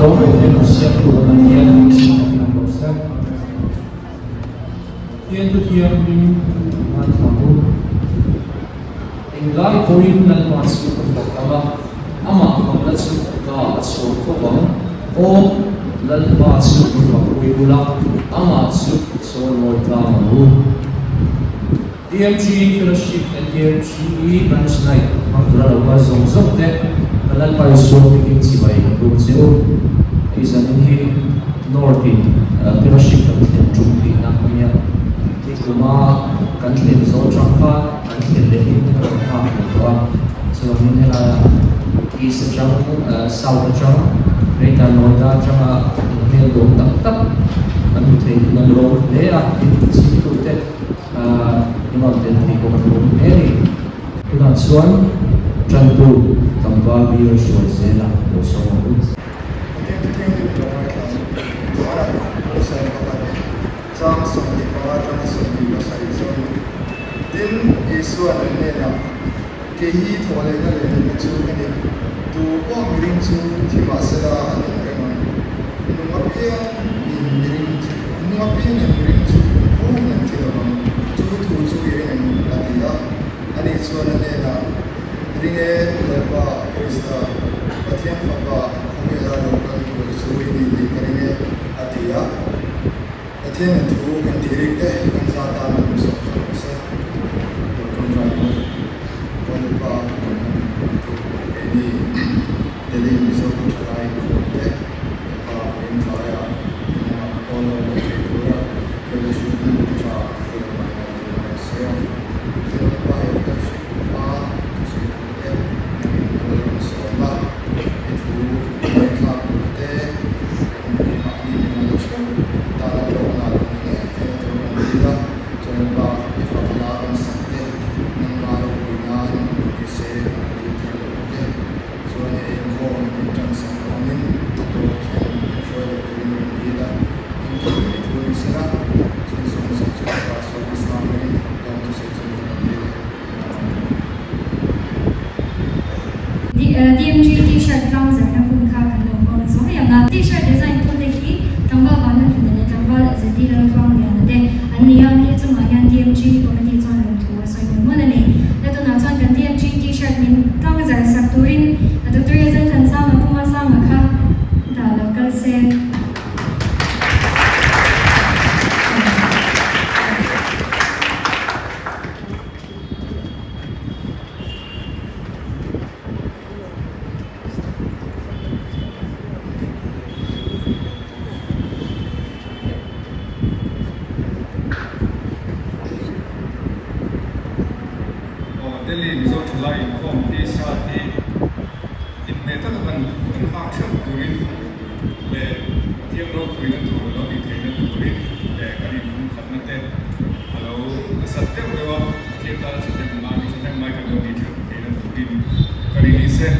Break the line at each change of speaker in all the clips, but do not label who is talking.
Lo ve te siamtu a Pathian min sin tak tak lo se. Pathian thu thianghlim ngaithla u. Englai pawhin Lalpa chu ka fak ang a, amah fakna chu ka a chhuak fo ang. Aw, Lalpa chu ka fak pui ula, amah chu chawimawi tlang ang u. DMG Fellowship NDMGE Branch Night hmang tura lo kal zawng zawng te ka Lalpa Isua hmingin chibai ka tum che u. Hei zanin hi North in Fellowship kan thlen tum tihna a nia. Kuma kan thlen zawh atang khan kan thlen leh in a rawn nghak leh tawh a. Chuvangin helaiah East atang South atang Greater Noida atanga inhmel dawm tak tak kan hmu thei hi kan lawm hle a, tin chhimtute I rawn tel thei bawk an awm hle a ni. Tunah chuan tantu tlangval bial hruai zela lo sawm ang u.
Pathian thu thianghlim lo ngaithla ang. Johana Pawlsawm pakhat chang 25 atanga 27 zawng. Tin, Isua'n an hnenah, Kei hi thawhlehna leh nunna chu ka ni. Tu pawh miring chu thi mahsela a nung reng ang. Nung apiang in miring chu nung apiang in miring chu kum khawngin an thi lo vang. Chu thu chu i ring em? a ti a. Ani chuan a hnenah, Ring e, Lalpa, Krista, Pathian Fapa, khawvela lo kal tur chu i ni tih ka ring e, a ti a. Pathianin thu kan tih rik te kan za tan an hmu sawk sawk rawh se. Lo tawngtai pawh Lalpa kan han hmu chu keini Delhi Mizo thalai inkhawm te Lalpa in tlaiah nangmah pawl lo leh thei tura fellowship hun tha rual mai mai tur a rawn sawi a. Chu Lalpa he fellowship a thusawi tur te nangin pawl rawn sawm la, i thu ngaihthlak tur te kan keimahni mimal theuh tana tlawmna lo ni ngei ngei tur kan dil a, Chuanpa i fak la kan sak te, nangma ropui nan lo ni se kan dil thar lo bawk e. Chuan he inkhawm min tan sak lo angin a tawp thleng min hruai leh turin rawn dil a, engkim i thu ni se la, chung zawng zawng chu ka sawi hmasa angin lawmthu sawi chu kan dil e.
DMG T-shirt tlang zarhna hun kha kan lo hmang zuai ang a. T-shirt design tute hi tlangval Vanlalhluna leh tlangval Zeti Laltluangliana te an ni a, ni chungah hian DMG committee chuan lawmthu a sawi mawlh mawlh a ni. La tunah chuan kan DMG T-shirt min tlang zarh sak turin Doctor Yazanthansanga Puma Sanga kha hetah lo kal se.
Aw Delhi Mizo thalai inkhawm T-shirt hi inhmeh taka kan kan hak theuh turin leh Pathian ropuina tur lo tih theihna turin leh kan inpumkhatna te a lo nasat deuh deuh a, Pathian tana thahnem ngai mi thahnem ngai kan lo nih theuh theihna turin ka release e.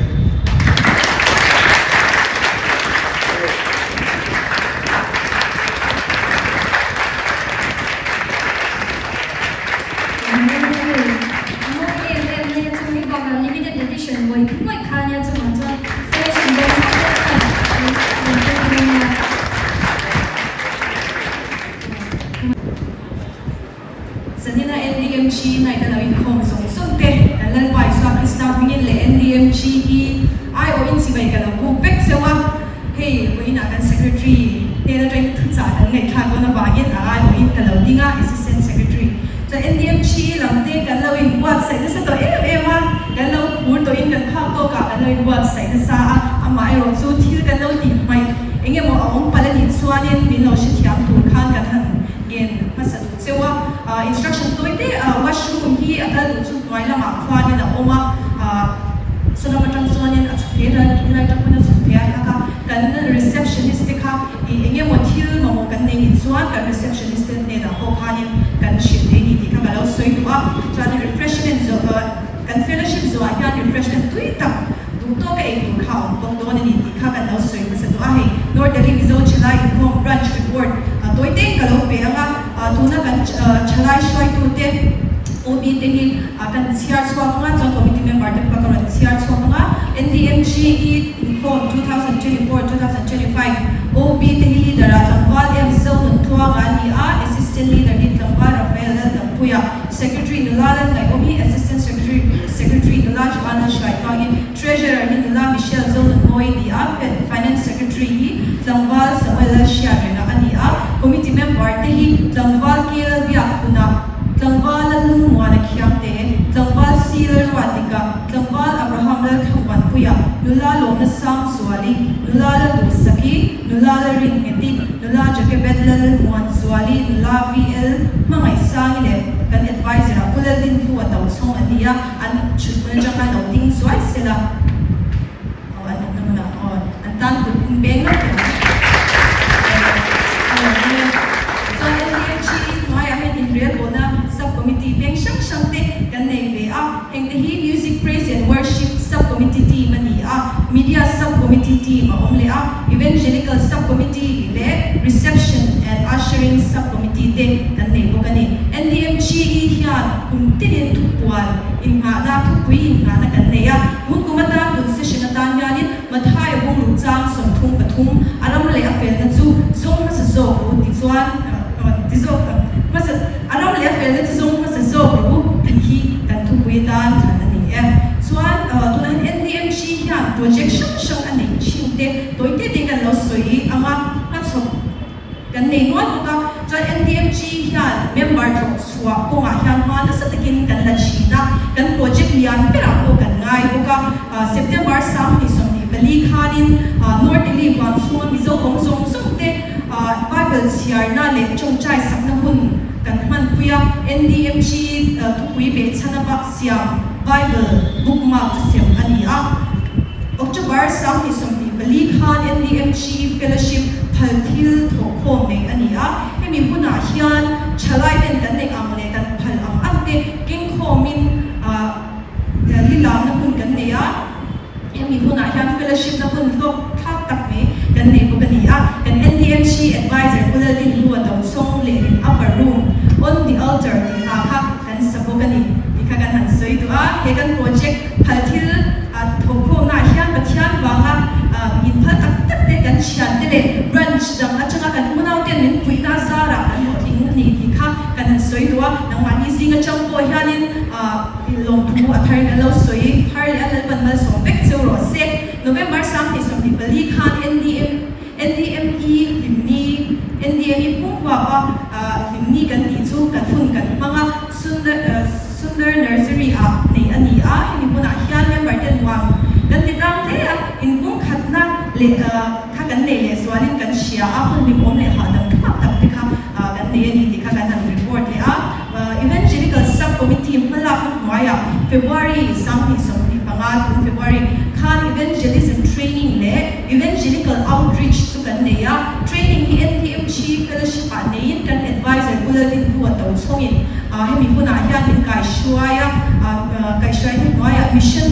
Mawi em em mai a chumi bakah limited edition mawi ngawih kha ania chungah chuan fresh and dawng chak te chuan min pek dawn nia.
Zanina NDMG night a lo inkhawm zawng zawng te kan Lalpa Isua Krista hmingin leh NDMG hi aiawhin chibai ka lo buk vek cheu a, hei vawiinah kan Secretary hnen atangin thuchah kan ngaihthlak dawn avangin a aiawhin ka lo ding a, Assistant Secretary chuan NDMG lam te kan lo inbuatsaih nasa tawh em em a, kan lo phur tawhin kan phak tawkah kan lo inbuatsaih nasa a, amaherawh chu thil kan lo tih hmaih eng emaw a awm palh a nih chuanin min lo hrethiam tur khan kan han ngen hmasa duh cheu a, instruction tawi te washroom hi a kal duh chu hnuai lamah khuanin a awm a, saw lam atang chuanin a chhuk thei a, helai atang pawn a chhuk thei a, kha kha kan receptionist te kha ih eng emaw thil mamawh kan nei nih chuan kan receptionist te hnenah pawh khanin kan hrilh thei ni tih kha ka lo sawi duh a, chuan refreshment zawh kan fellowship zawhah hian refreshment tui tak duh tawk a ei tur kha a awm bawk dawn a ni tih kha kan lo sawi hmasa duh a, hei North Delhi Mizo Thalai Inkhawm Branch Report tawi teng ka lo pe ang a, tuna kan thalai hruaitute OB te hi kan chhiar chhuak ang a, chuan committee member te pawh ka rawn chhiar chhuak ang a, NDMGE Inkhawm 2024, 2025. Laltluanga a ni a, Assistant Leader hi Tlangval Raphael Laltampuia, Secretary nula Lalngaihawmi, Assistant Secretary Secretary nula Joanna Hruaitluangi, Treasurer hi nula Michelle Zonunmawi a ni a, Finance Secretary hi Tlangval Samuel Lalhriatrenga a ni a, Committee member te hi Tlangval K Lalbiakphuna, Tlangval Lallungmuana Khiangte, Tlangval C Lalruatika, Tlangval Abraham Lalthangvanpuia, nula Lawmna Sangzuali, nula Lalduhsaki, nula Lalrinngeti, nula Jokebed Lalmuanzuali, nula VL Hmangaihsangi leh kan adviser ah Pu Laldinhlua Tochhawng an ni a, an chhut hmun atang khan lo ding zuai sela aw an awmna hmunah aw an tan kut in beng lo teh ang. Chuan NDMG hnuaiah hian inrelbawlna sub committee peng hrang hrang te kan nei ve a. Hengte hi Music Praise and Worship Sub-Committee Team a ni a, Media Sub-Committee Team a awm leh a, Evangelical Sub-Committee leh Reception and Ushering Sub-Committee te kan nei bawk a ni. NDMGE hian kum tinin thupuan innghahna, thupui innghahna kan nei a. Tun kum atan tun session atan hianin Mathaia bungruk chang 33 a ram leh a felna chu zawng hmasa zawk ru tichuan ti zawk hmasa A ram leh a felna chu zawng hmasa zawk ru tih hi kan thupui atan thlan a ni e. Chuan tunah hian NDMG hian project hrang hrang a neih thin te tawi te te kan lo sawi ang a, hmachhawp kan nei nual bawk a. Chuan NDMG hian member tlawh chhuah kawngah hian hma nasa takin kan la thin a, kan project lian berah pawh kan ngai bawk a. September 24 khanin North Delhi huam chhunga Mizo awm zawng zawng te Bible chhiarna leh tawngtai sakna hun kan hmanpui a, NDMG thupui behchhana bak siam Bible bookmark chu sem a ni a. October 24 khan NDMG Fellowship phal thil thawhkhawm nei a ni a, hemi hunah hian thalai ten kan neih ang leh kan phal ang ang te kengkhawmin lilamna hun kan nei a. Hemi hunah hian fellowship na hun hlawk thlak tak mai kan nei bawk a ni a. Kan NDMC Adviser Pu Laldinhlua Tochhawng leh in Upper Room on the Altar tih hla kha kan sa bawk a ni tih kha kan han sawi duh a. He kan project phal thil thawkkhawmnaah hian Pathian vanga min phal tak tak te kan thiante leh branch dang atanga kan unauten min puihna zarah kan hlawhtling a ni tih kha kan han sawi duh a. Nangmahni zing atang pawh hianin Lawmthu a thar in a lo sawi thar leh a Lalpan malsawm vek cheu rawh se. November 24 khan NDM NDME hlimni NDME pumhuapa hlimni kan tih chu kan hun kan hmang a, Sundar Sundar Nursery ah neih a ni a, hemi hmunah hian member te nuam kan ti tlang hle a, inpumkhatna leh kha kan nei leh zualin kan hria a, hun hlimawm leh hahdam thlak tak te kha kan nei a ni tih kha kan han report leh a. Evangelical Sub-Committee hmalakna hnuaiah February 25 tun February khan Evangelism Training leh Evangelical Outreach chu kan nei a. Training hi NTMG Fellowship-ah neiin kan Adviser Pu Laldinhlua Tochhawngin hemi hunah hian min kaihruai a. Kaihruaina hnuaiah Mission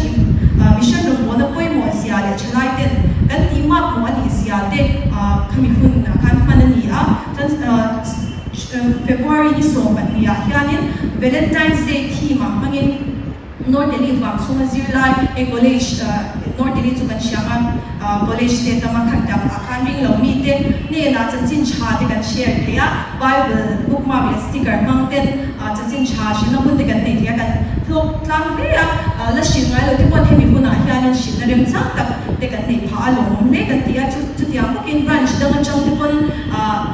Mission rawngbawlna pawimawh zia leh thalaiten kan tihmak mawh a nih zia te khami hunah khan hman a ni a. February ni 12 ah hianin Valentine's Day theme ah hmangin North Delhi huam chhunga zirlai he college North Delhi chu kan hria ang a, college te tama khat dang ah khan ring lo mite hnenah chanchin tha te kan share thei a, Bible bookmark leh sticker hmang ten chanchin tha hrilhna hun te kan nei thei a, kan hlawk tlang hle a, la hrilh ngai lo te paw'n hemi hunah hianin hrilhna remchang tak te kan nei phah a lawmawm hle kan ti a, chutiang bawkin branch dang atang te pawn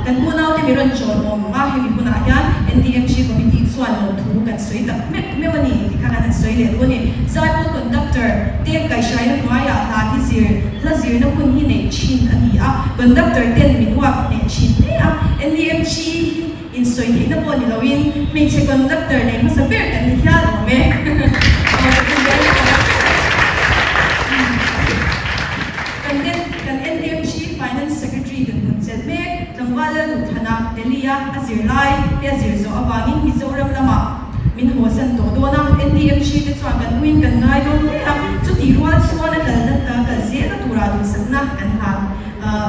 Kan unaute mi rawn chawl awm a, hemi hunah hian NDMG Committee chuan lawmthu kan sawi tak meuh meuh a ni tih kha kan han sawi leh duh a ni. Zaipawl Conductor te kaihhraina hnuaiah hla hi zir, hla zirna hun hi neih thin a ni a, Conductor ten min uap hneh thin hle a, NDMG hi insawi theihna pawh ni loin hmeichhe Conductor nei hmasa ber kan ni hial awm e. Kan NDMG Finance Secretary kan hun chelh mek, tlangval Lalduhthana, Delhi-a a zirlai te a zir zawh avangin Mizoram lamah min hawsan tawh dawn a, NDMG te chuan kan uin kan ngai dawn hle a, chutih rual chuan a kalna kal zelna turah duhsakna kan hlan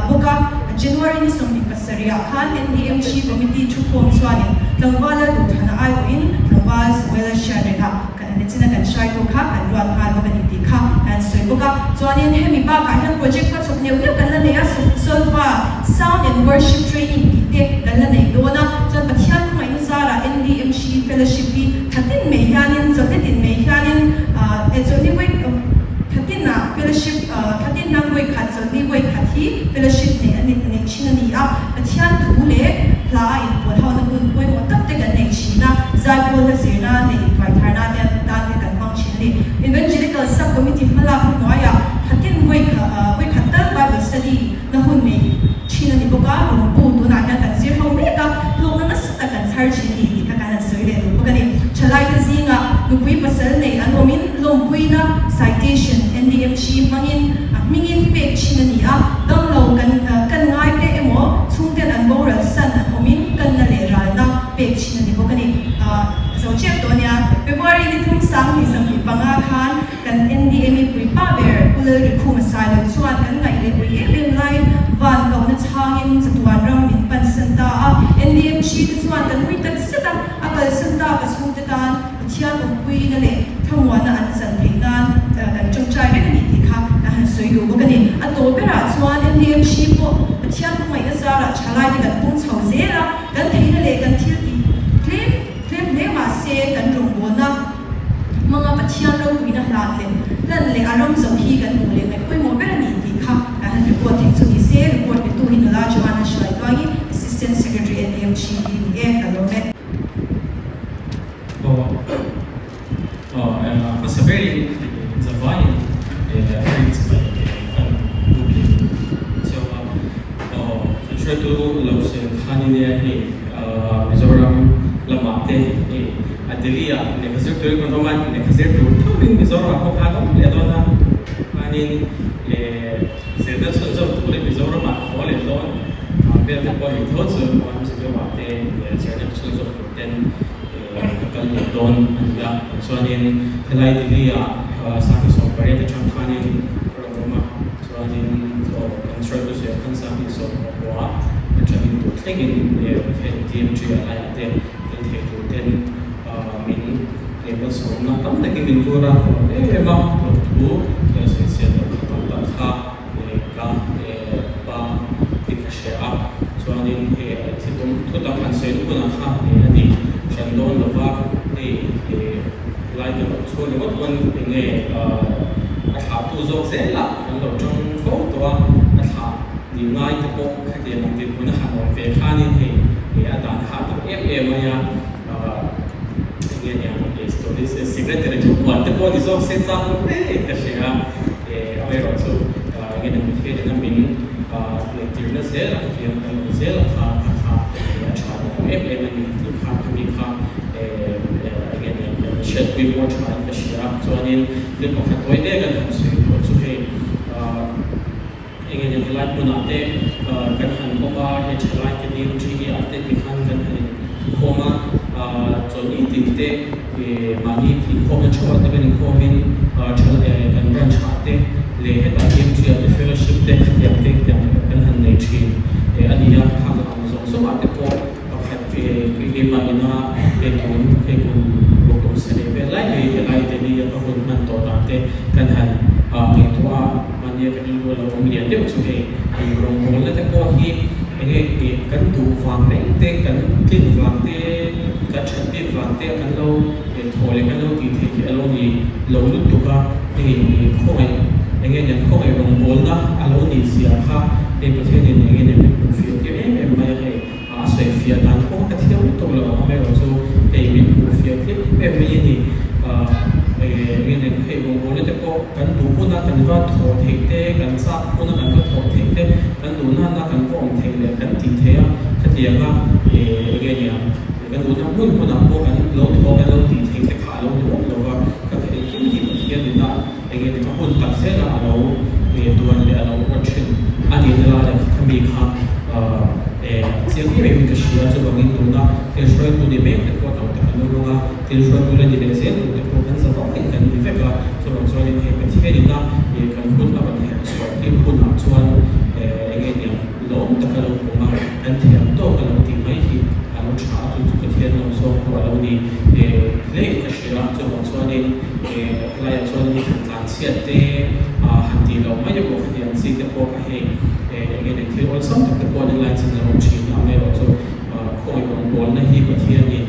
bawk a. January ni 27 ah khan NDMG Committee thukhawm chuanin tlangval Lalduhthana aiawhin tlangval Samuela Hriatrenga, Kan nichin a kan hrai tawh kha kan ruat nghal bawk a ni tih kha kan sawi bawk a. Chuanin hemi bakah hian project hmachhawp neuh neuh kan la nei a, Solfa, Sound and Worship Training tih te kan la nei dawn a. Fellowship hi thatin mai hianin chawhnitin mai hianin eh chawhni vawi thatinah fellowship thatin hian vawi khat chawhni vawi khat hi fellowship neih a neih thin a ni a. Pathian thu leh hla a inpawl hona hun pawimawh tak te kan nei thin a, zaipawl hla zirna leh intuaitharna te tan te kan hmang thin a ni. Evangelical Sub Committee hmalak hnuaiah thatin vawi vawi khat tal Bible study na hun nei thin a ni bawk a, Rumpu tunah hian kan zir ho mek a, hlawkna nasa tak kan chhar thin a ni tih kha kan han sawi leh duh bawk a ni. Thalaite zingah nupui pasal nei an awmin lawmpuina citation NDMG hmangin a hmingin pek thin a ni a, damlo kan kan ngai te emaw chhungten an boral san an awmin kanna leh ralna pek thin a ni bawk a ni. Zo chiap tawh a nia, February ni thum 2025 khan Kan NDME puipa ber Pu Lalrikhuma Sailo chuan kan ngaih leh ui em em laiin van kohna chhangin chatuan ram min pansan ta a. NDMG te chuan kan ui tak zet a, a kalsan ta ka chhungte tan Pathian awmpuina leh thlamuanna an chan theih nan kan tawngtai reng a ni tih kha kan han sawi duh bawk a ni. A tawh berah chuan NDMG pawh Pathian khawngaihna zarah thalaite kan pung chho zel a, kan theihna leh kan thil tih tlem tlem hle mahse kan rawngbawlna Hmanga Pathian ropuina hlan leh hlan leh a ram zo hi kan hmuh leh ngaih pawimawh ber a ni tih kha kan han report theih chu ni se, report petu hi nula Joanna Hruaitluangi, Assistant Secretary NMG hi ni e, ka lawm e.
Aw aw hmasa berin zavaiin rin chibai kan buk leh chauh a, aw kan hruaitu lo sawi khan ania hei Mizoram lamah te hei A Delhi ah lehkha zir turin kan awm a, lehkha zir tur thovin Mizoramah pawh khan awm leh dawn a, chuanin zirna chhunzawm turin Mizoramah haw leh dawn vel te pawh a nih tho chu Mizoramah te zirna chhunzawm tur ten ka kal leh dawn a ni a. Chuanin helai Delhi ah 1880 atang khanin ka rawn awm a, chuanin kan hruaitu sawi khan 1990 atangin tun thlengin Pathian TMG a laiah te Tel thei tur ten min malsawmna tam takin min vur a, ka lawm em em a, lawmthu leh sawichhiat loh kha tam tak kha ka pa tih ka hria a, chuanin hei thi tum thu tak han sawi hunah kha a ni hran dawn lo va, hei lai kan awm chhung ringawt pawn enge a thlahtu zawk zelah kan lo tang fo tawh a, a thlah Ni ngai te pawh khatiang ang dinhmun a han awm ve khanin hei he a dan kha a tam em em mai a, eng nge niang story secretary thu kuan te pawh ni zawk se chak lo hle in ka hria a, amaherawh chu eng nge niang Pathian in a min lehtirna zel a khatiang kan awm zel a kha a kha a tha duh em em a ni tih kha khami kha eng nge niang kan hriatpui pawh a tha in ka hria a, chuanin thil pakhat tawi te kan han sawi duh chu hei. Eng nge helai hmunah te kan han awm a, he thalai te ding ṭhi ah te tikhan kan han inkhawm a, chawlhni tin te mahni inkhawmna theuhah te kan inkhawmin kan branch ah te leh hetah hian ṭhi ah te fellowship te khatiang te khatiang te kan han nei ṭhin a ni a, khang ang zawng zawngah te pawh pakhat keimah ina hei tun hei kum ruk kum sarih vel lai mai helai Delhi a ka hun hman tawh dan te kan han ngaihtuah a. Mahnia kan inrual lo awm lian deuh chu hei in rawngbawlna te pawh hi eng nge ih kan duh vang reng te, kan tlin vang te, kan that bik vang te a kan lo thaw leh kan lo tih theih hi a lo ni lo lutuk a, hei ih khawngaih eng nge niang khawngaih rawngbawlna a lo nih zia kha hei Pathianin eng nge niang min hmuh fiah tir em em mai a hei a sawi fiah dan pawh ka thiam lutuk lo ang amaherawh chu hei min hmuh fiah tir em em mai a ni. Eng nge hei rawngbawlna te pawh kan duh huna kan va thawh theih te, kan chak huna kan va thawh theih te, kan duh nana kan va awm theih leh kan tih theih a, khatiang a eng nge niang kan duhna hmun hmunah pawh kan lo thawh kan lo tih theih te kha a lo ni awm lo va, ka engkim hi Pathian ina eng nge niang a hun tak zela a lo duan leh a lo ruat thin a nihna lai ah kha mi kha chiang em em in ka hria chuvangin tuna thil hruaitu ni mek te pawh tam tak an lo lawng a, thil hruaitu la ni leh zel tur te pawh kan za vak in kan ni vek a, chuvang chuanin hei Pathian ina kan hun a rawn herh chhuah tir hunah chuan eng nge niang lawm taka lo pawm a kan thiam tawk a lo tih mai hi a lo tha a, chu chu Pathian lo zawk pawh a lo ni hle in ka hria a, chuvang chuanin helaiah chuan mi han tlan chhiat te han tih loh mai emaw khatiang chi te pawh kha hei eng nge niang thil awlsam tak te pawh an inlai chin a awm thin a, amaherawhchu khawngaih rawngbawlna hi Pathianin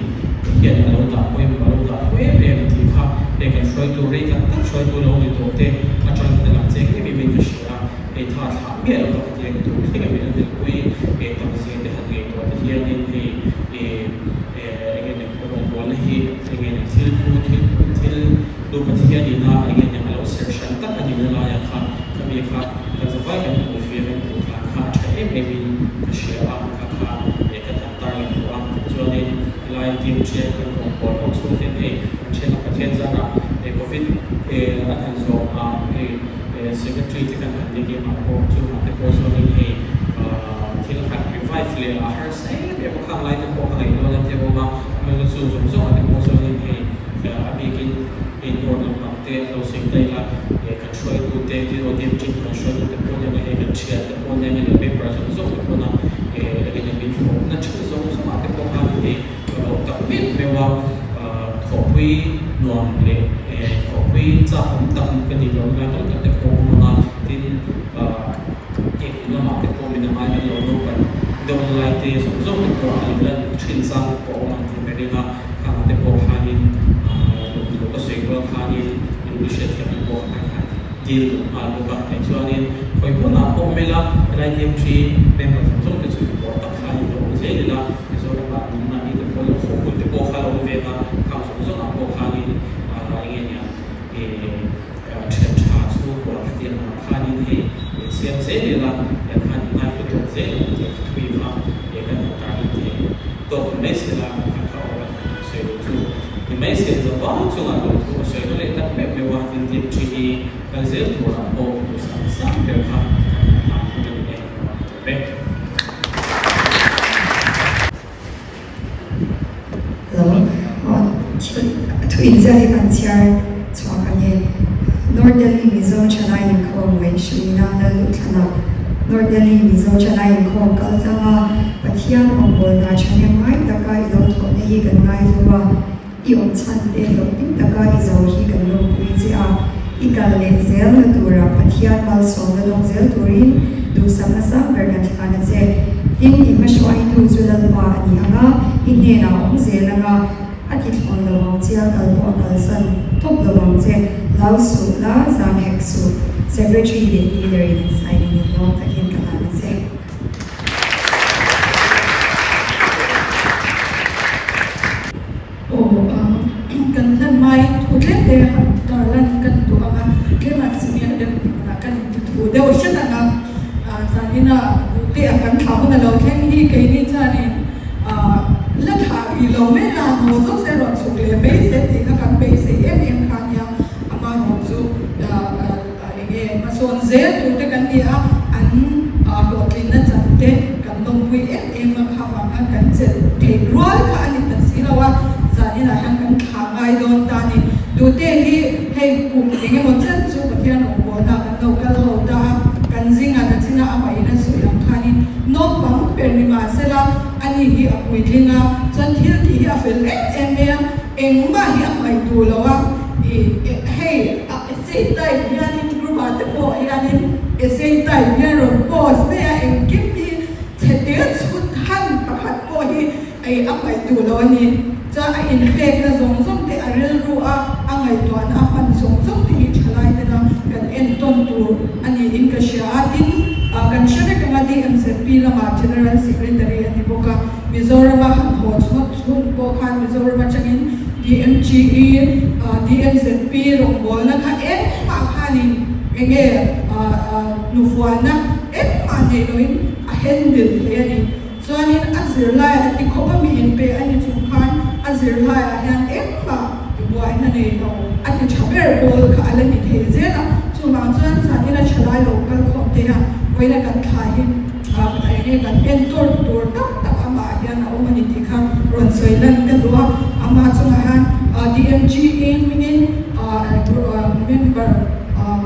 hian a lo dah. pawimawh a lo dah tho em em tih kha hei kan hruaitu rei tak tak hruaitu lo ni tawh te atang hian a lang chiang em em in ka hria a, hei tha thlah miah lo tak hetiang tur thleng a min a telpui eh tak zia te han ngaihtuah te hianin hei eh eng nge nia rawngbawlna hi eng nge nia thil hlu thil thil hlu Pathian ina eng nge nia a lo serh hran tak a nihna laiah khan khami kha kan zavai kan hmuh fiah kan hmuh tlan kha a tha em em in ka hria a, kha kha eh kan han tar lang duh a, chuanin helai team thian kan rawngbâwl ho chhung hian hei kan thian a Pathian zânah eh covid eh an han zawh a hei eh secretary te kan han ni game ah pawh chungah te pawh chuanin hei ah thil han revive leh a harsa em em a khang lai te pawh ka ngaihtuahna te a awm a, amaherawhchu chu zawng zawngah te pawh chuanin hei a bikin hei north lampang te an lo sawi ta ila eh kan hruaitute tin aw team chin kan hruaitute pawh nia hei kan thiante pawh nia leh member zawng zawng te pawh na eh eng emaw min thlawhna thin zawng zawng ah te pawh khan hei ka lo tak meuh meuh a thawhpui nuam leh eh thawhpui chak awm tak ka tih loh na lai tam tak te pawh awm ang a tin eh kum lamah te pawh min a ngai kan lo naupan deuh na lai te zawng zawng te pawh a lo lan thin chang te pawh a awm ang tih ka ring a khangah te pawh khanin lawmthu ka sawi rual khanin in hriatthiamna pawh kan han dil duh nghal bawk a, theih chuanin khawi hmunah pawh awm ila helai DMG member zawng zawng te chu inpawh tak khan in lo awm zel ila, Mizoramah nunna ni te pawh lo haw hun te pawh kha lo awm ve ang a, khang zawng zawngah pawh khanin eng nge nia thian tha chhungkua khatiang angah khanin hei in siam zel ila tiang khan in ngaihlu tawk zel ang tih kha thui kha kan han tarlan thei tawk mai sela kha kha awm a. Sawi loh chu ni mai se zavang chungah lo thu a sawi na leh tak meuh meuh a, tin tip thi hi kal zel turah pawh duhsam sang ber kha kan han hlan hun a ni e, ka rawn tawp e.
Lo thil thu inziak hi kan chhiar chhuak a ni. North Delhi Mizo Thalai Inkhawm ngaihhruina Lalluhthlanah North Delhi Mizo Thalai Inkhawm kal tlanga Pathian rawngbawlna thahnem ngai taka i lo thawhna hi kan ngaihlu a, i awm chhan te hlawhtling taka i zo hi kan lawmpui che a, i kal leh zelna tura Pathian malsawmna dawng zel turin duhsakna sang ber kan thlan a che. Tin, i hmahruaitu chu Lalpa a ni ang a, i hnenah a awm zel ang a, a ti thlawn lo ang che a, kal pawh a kalsan tawp lo ang che. Hlau suh la, zam hek suh. Secretary leh Leader in an sign in lawm takin ka hlan a che.
Aw kan hlan hmain thu tlem te han tar lan kan duh ang a, tlema senior deuh hmunah kan inti thu deuh hret ang a, zanina duhte a kan thlah hun a lo thleng hi keini chuanin la thlah rih lo mai la haw zawk se rawn chhuk leh mai se tih kha kan beisei em em kha nia, amaherawh chu Eng nge hmasawn zel tur te kan ni a, an hlawhtlinna chan te kan lawmpui em em a, kha vang khan kan chelh theih rual kha a ni ta si lo a, zaninah hian kan thlah ngai dawn ta a ni. Tute hi hei kum eng emaw chen chu Pathian rawngbawlna kan lo kal ho ta a, kan zingah nachina amah in a sawi ang khanin naupang ber ni mahsela ani hi a puitling a, chuan thil tih hi a fel em em mai a, engmah hi a hmaih duh lo a, ih hei a. Essay type hianin group ah te pawh hianin essay type hian rawn post mai a, engkim hi chhe te chhut han pakhat pawh hi ei a ngaih duh lo a ni. Chuan a inpekna zawng zawng te a rilru a, a ngaihtuahna a hman zawng zawng te hi thalai tena kan entawn tur a niin ka hria a. Tin, kan hre vek anga DMZP lamah General Secretary a ni bawk a, Mizorama han haw chhut chhun pawh khan Mizoram atangin DMGE, DMZP rawngbawlna kha engmah khanin enge hnufualna engmah neih loin a handle thei a ni. Chuanin a zirlaiah a ti khawp a mi inpe a ni chung khan a zirlaiah hian engmah tibuaina nei lo a ti tha ber pawl kha a la ni thei zel a. Chuvang chuan zanin a thalai lo kal khawm te hian vawiina kan thla hi Enge kan entur tur tak tak amah hian a awm a ni tih kha rawn sawi lan ka duh a, amah chungah hian DMG hmingin member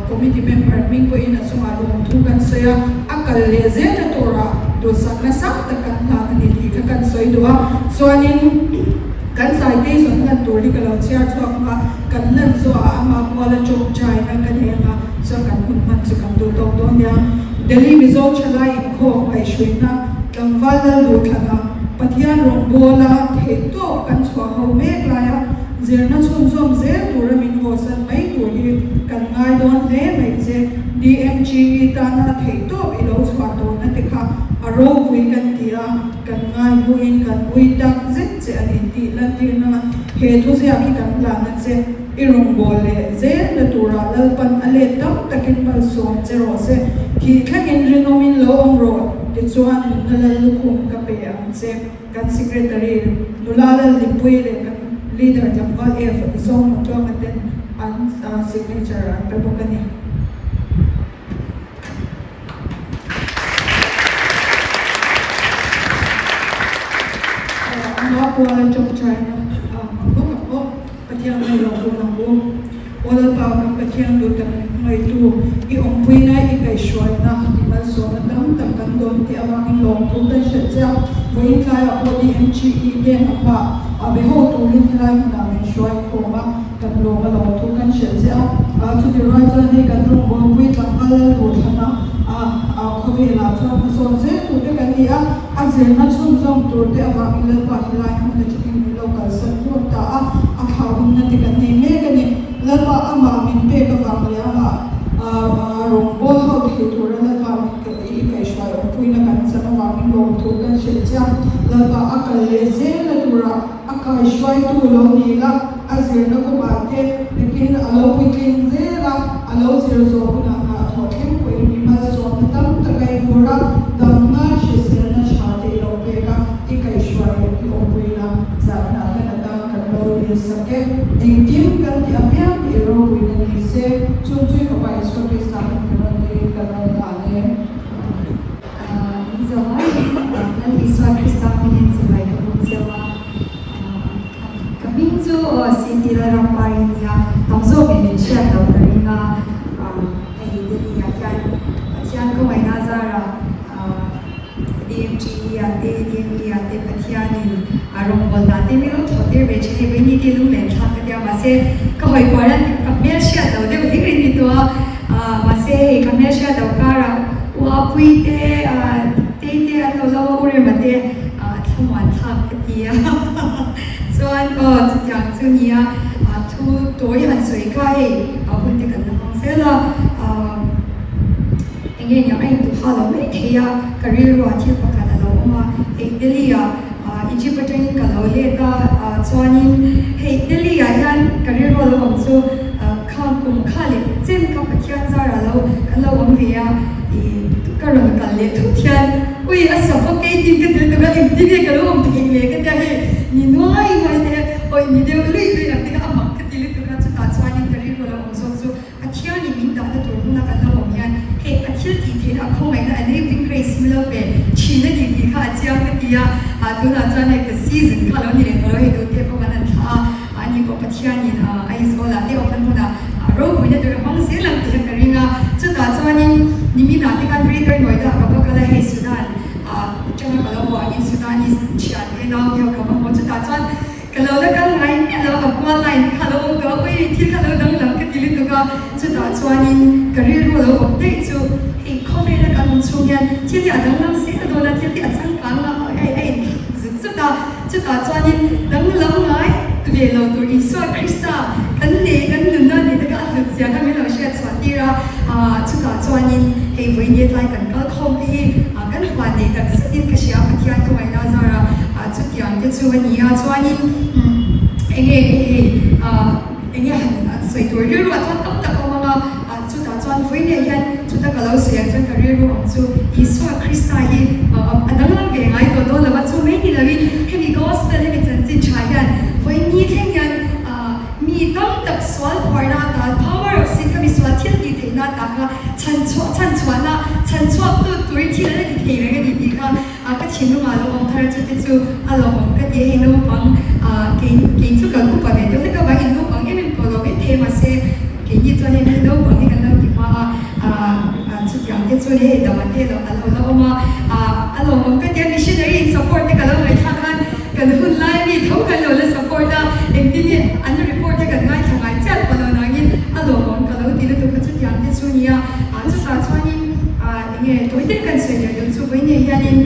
committee member hming pawhin a chungah lawmthu kan sawi a, a kal leh zelna turah duhsakna sang tak kan hlan a ni tih kha kan sawi duh a, chuanin kan citation hlan tur hi ka lo chhiar chhuak ang a, kan hlan zawhah amah muala tawngtaina ka nei ang a, chuan kan hun hman chu kan duh tawk dawn nia. Delhi Mizo thalai inkhawm ngaihhruihna tlangval Lalduhthlanah Pathian rawngbawla theihtawp kan chhuah ho mek laia Zirna chhunzawm zel tura min hawsan mai tur hi kan ngai dawn hle mai che. DMGE tana a theih tawp i lo chhuah tawhna te kha a ropui kan ti a, kan ngai hnuin kan ui tak zet che a ni tih lantirna he thuziak hi kan hlan a che. I rawngbâwl leh zêlna tûrah Lalpan a lêt tam takin malsâwm che rawh se. Thih thlengin rinawmin lo awm rawh, tichuan nunna lal lukhum ka pe ang che. Kan Secretary nula Lallipuii leh kan Leader tlangval Ev Zohmutluanga ten an signature an pe bawk a ni. Ama kuala tawngtaina a hmang bawk ang aw. Pathian ngai lo pawh nang u. Aw Lalpa kan Pathian duh tak min hmangaihtu, i awmpuina, i kaihhruaina, i malsawmna tam tak kan dawn tih avangin lawmthu kan hrilh che a. Vawiin tlaiah pawh DMGE te amah a be ho turin helai hmunah min hruai khawm a, kan lawm a lawmthu kan hrilh che a. Chuti rual chuan hei kan rawngbawlpui tlangval lal duh thlana a khawvelah chuan hmasawn zel tur te kan ni a, a zirna chhunzawm tur te avangin Lalpa helai hmun atangin min lo kalsan tur ta a, a thlauhawmna te kan nei mek a ni. Lalpa amah min pek avang leh amah rawngbâwl ho thei tura Lalpa min i kaihhruai awmpuina kan chan avangin lawmthu kan hrilh che a. Lalpa a kal leh zel na tura a kaihhruaitu lo ni la, a zirna kawngah te nakin a lo puitling zel a, a lo zir zawh hunah nghah thawh thleng pawhin i malsawmna tam tak a i vur a, damna hriselna tha te i lo pek a. I kaihhruai i awmpuina zahna hian a tan kan lo dil sak e. Engkim kan tih apiang hi i ropuina ni se, chung chu i Fapa Isua Krista hming kan rawn dilin kan rawn hlan e.
In zawhaiin Lal Isua Krista hmingin chibai ka buk cheu a. Ka hming chu aw CT Lalrampari a nia, tam zawkin min hriat loh ka ring a. Hei Delhi-ah hian Pathian khawngaihna zarah DMGE-ah te, DME-ah te Pathianin a rawngbâwl dan te min lo thawh tir ve thin hei vawiin te lunglen thlak ka tia mahse ka hawi kual hian ka hmel hriat lo deuh hlir in ni tawh a mahse hei ka hmel hriat loh karah u Apui te Tei te an lo lo a u Rema te thlamuan thlak ka ti a chuan aw chutiang chu nia thu tawi han sawi kha hei hun te kan la hmang zel a. Enge nia a intuha lo mai thei a, ka rilruah thil pakhat a lo awm a, hei Delhi ah Egypt atangin ka lo let a, chuanin hei Delhi ah hian ka rilru a lo awm chu khang kum kha leh chen kha Pathian zar ah lo kan lo awm ve a, ih ka rawn kal leh thut hian ui a suffocating ka ti lutuk a, engtin nge ka lo awm theih le ka tia hei ni nuai nuai te awih ni deuh luih luih ang te kha a mak ka ti lutuk a, chutah chuanin ka rilru a lo awm zawk chu Pathianin min dahna tur hmuna kan lo awm hian hei a thil tih theihna a khawngaihna enabling grace min lo pe thin a ni tih kha a chiang ka ti a, tunah chuan hei ka season kha lo ni leh tawh lo hei tute pawh kan han thlah a, ani pawh Pathianin Aizawlah te awmna hmunah ropuina tur a hmang zel ang tih kha ka ring a, chutah chuanin niminah te khan Greater Noida ka va kal a, hei Sudan atanga ka lo haw angin Sudanese thian te nau te ho ka va hmu a, chutah chuan Ka lo la kal ngai miah lo, a kual line kha lo awm tawh a, ui thil kha lo danglam ka ti lutuk a, chutah chuanin ka rilru lo awm daih chu hei khawvela kan awm chhung hian thil hi a danglam zel dawn a, thil hi a changkang a, a inthlak zut zut a, chutah chuanin danglam ngai ve lo tur Isua Krista kan nei kan nunna ni te kha a hlut zia kha min lo hriat chhuah tir a, chutah chuanin hei vawiin tlai kan kal khawm te hi kan huan nei tak zetin ka hria Pathian khawngaihna zarah. Chutiang te chu a ni a, chuanin enge hei enge han sawi tur rilru ah chuan tam tak a awm ang a, chutah chuan vawiinah hian chuta ka lo sawi ang chuan ka rilru ang chu Isua Krista hi a danglam ve ngai tawh dawn lo a, chu mai ni loin hemi gospel hemi chanchin tha hian vawiin ni thleng hian mi tam tak sual phuarna atan power of sin kha mi sual thil tih theihna ata kha chhan chhuah chhan chhuahna chhan chhuak tu turin thil a la ti thei reng a ni tih kha A ka thinlungah lo awm thar chu te chu a lo awm ka ti a, hei naupang kei kei chu kan upa ve deuh hlek a, vai in naupang em em tawh lo mai thei mahse keini chuan hei naupang hi kan lo ti hma a, chutiang te chu hei dama te lo a lo la awm a, a lo awm ka ti a, missionary in support te ka lo ngaihthlak khan kan hun lai mi tho kan lo la support a, engtin nge an report te kan ngaithla ngai chiah pawh lo nangin a lo awm ka lo ti lutuk a chutiang te chu nia, chutah chuanin. Enge tawi deuh kan sawi leh deuh chu vawiin hianin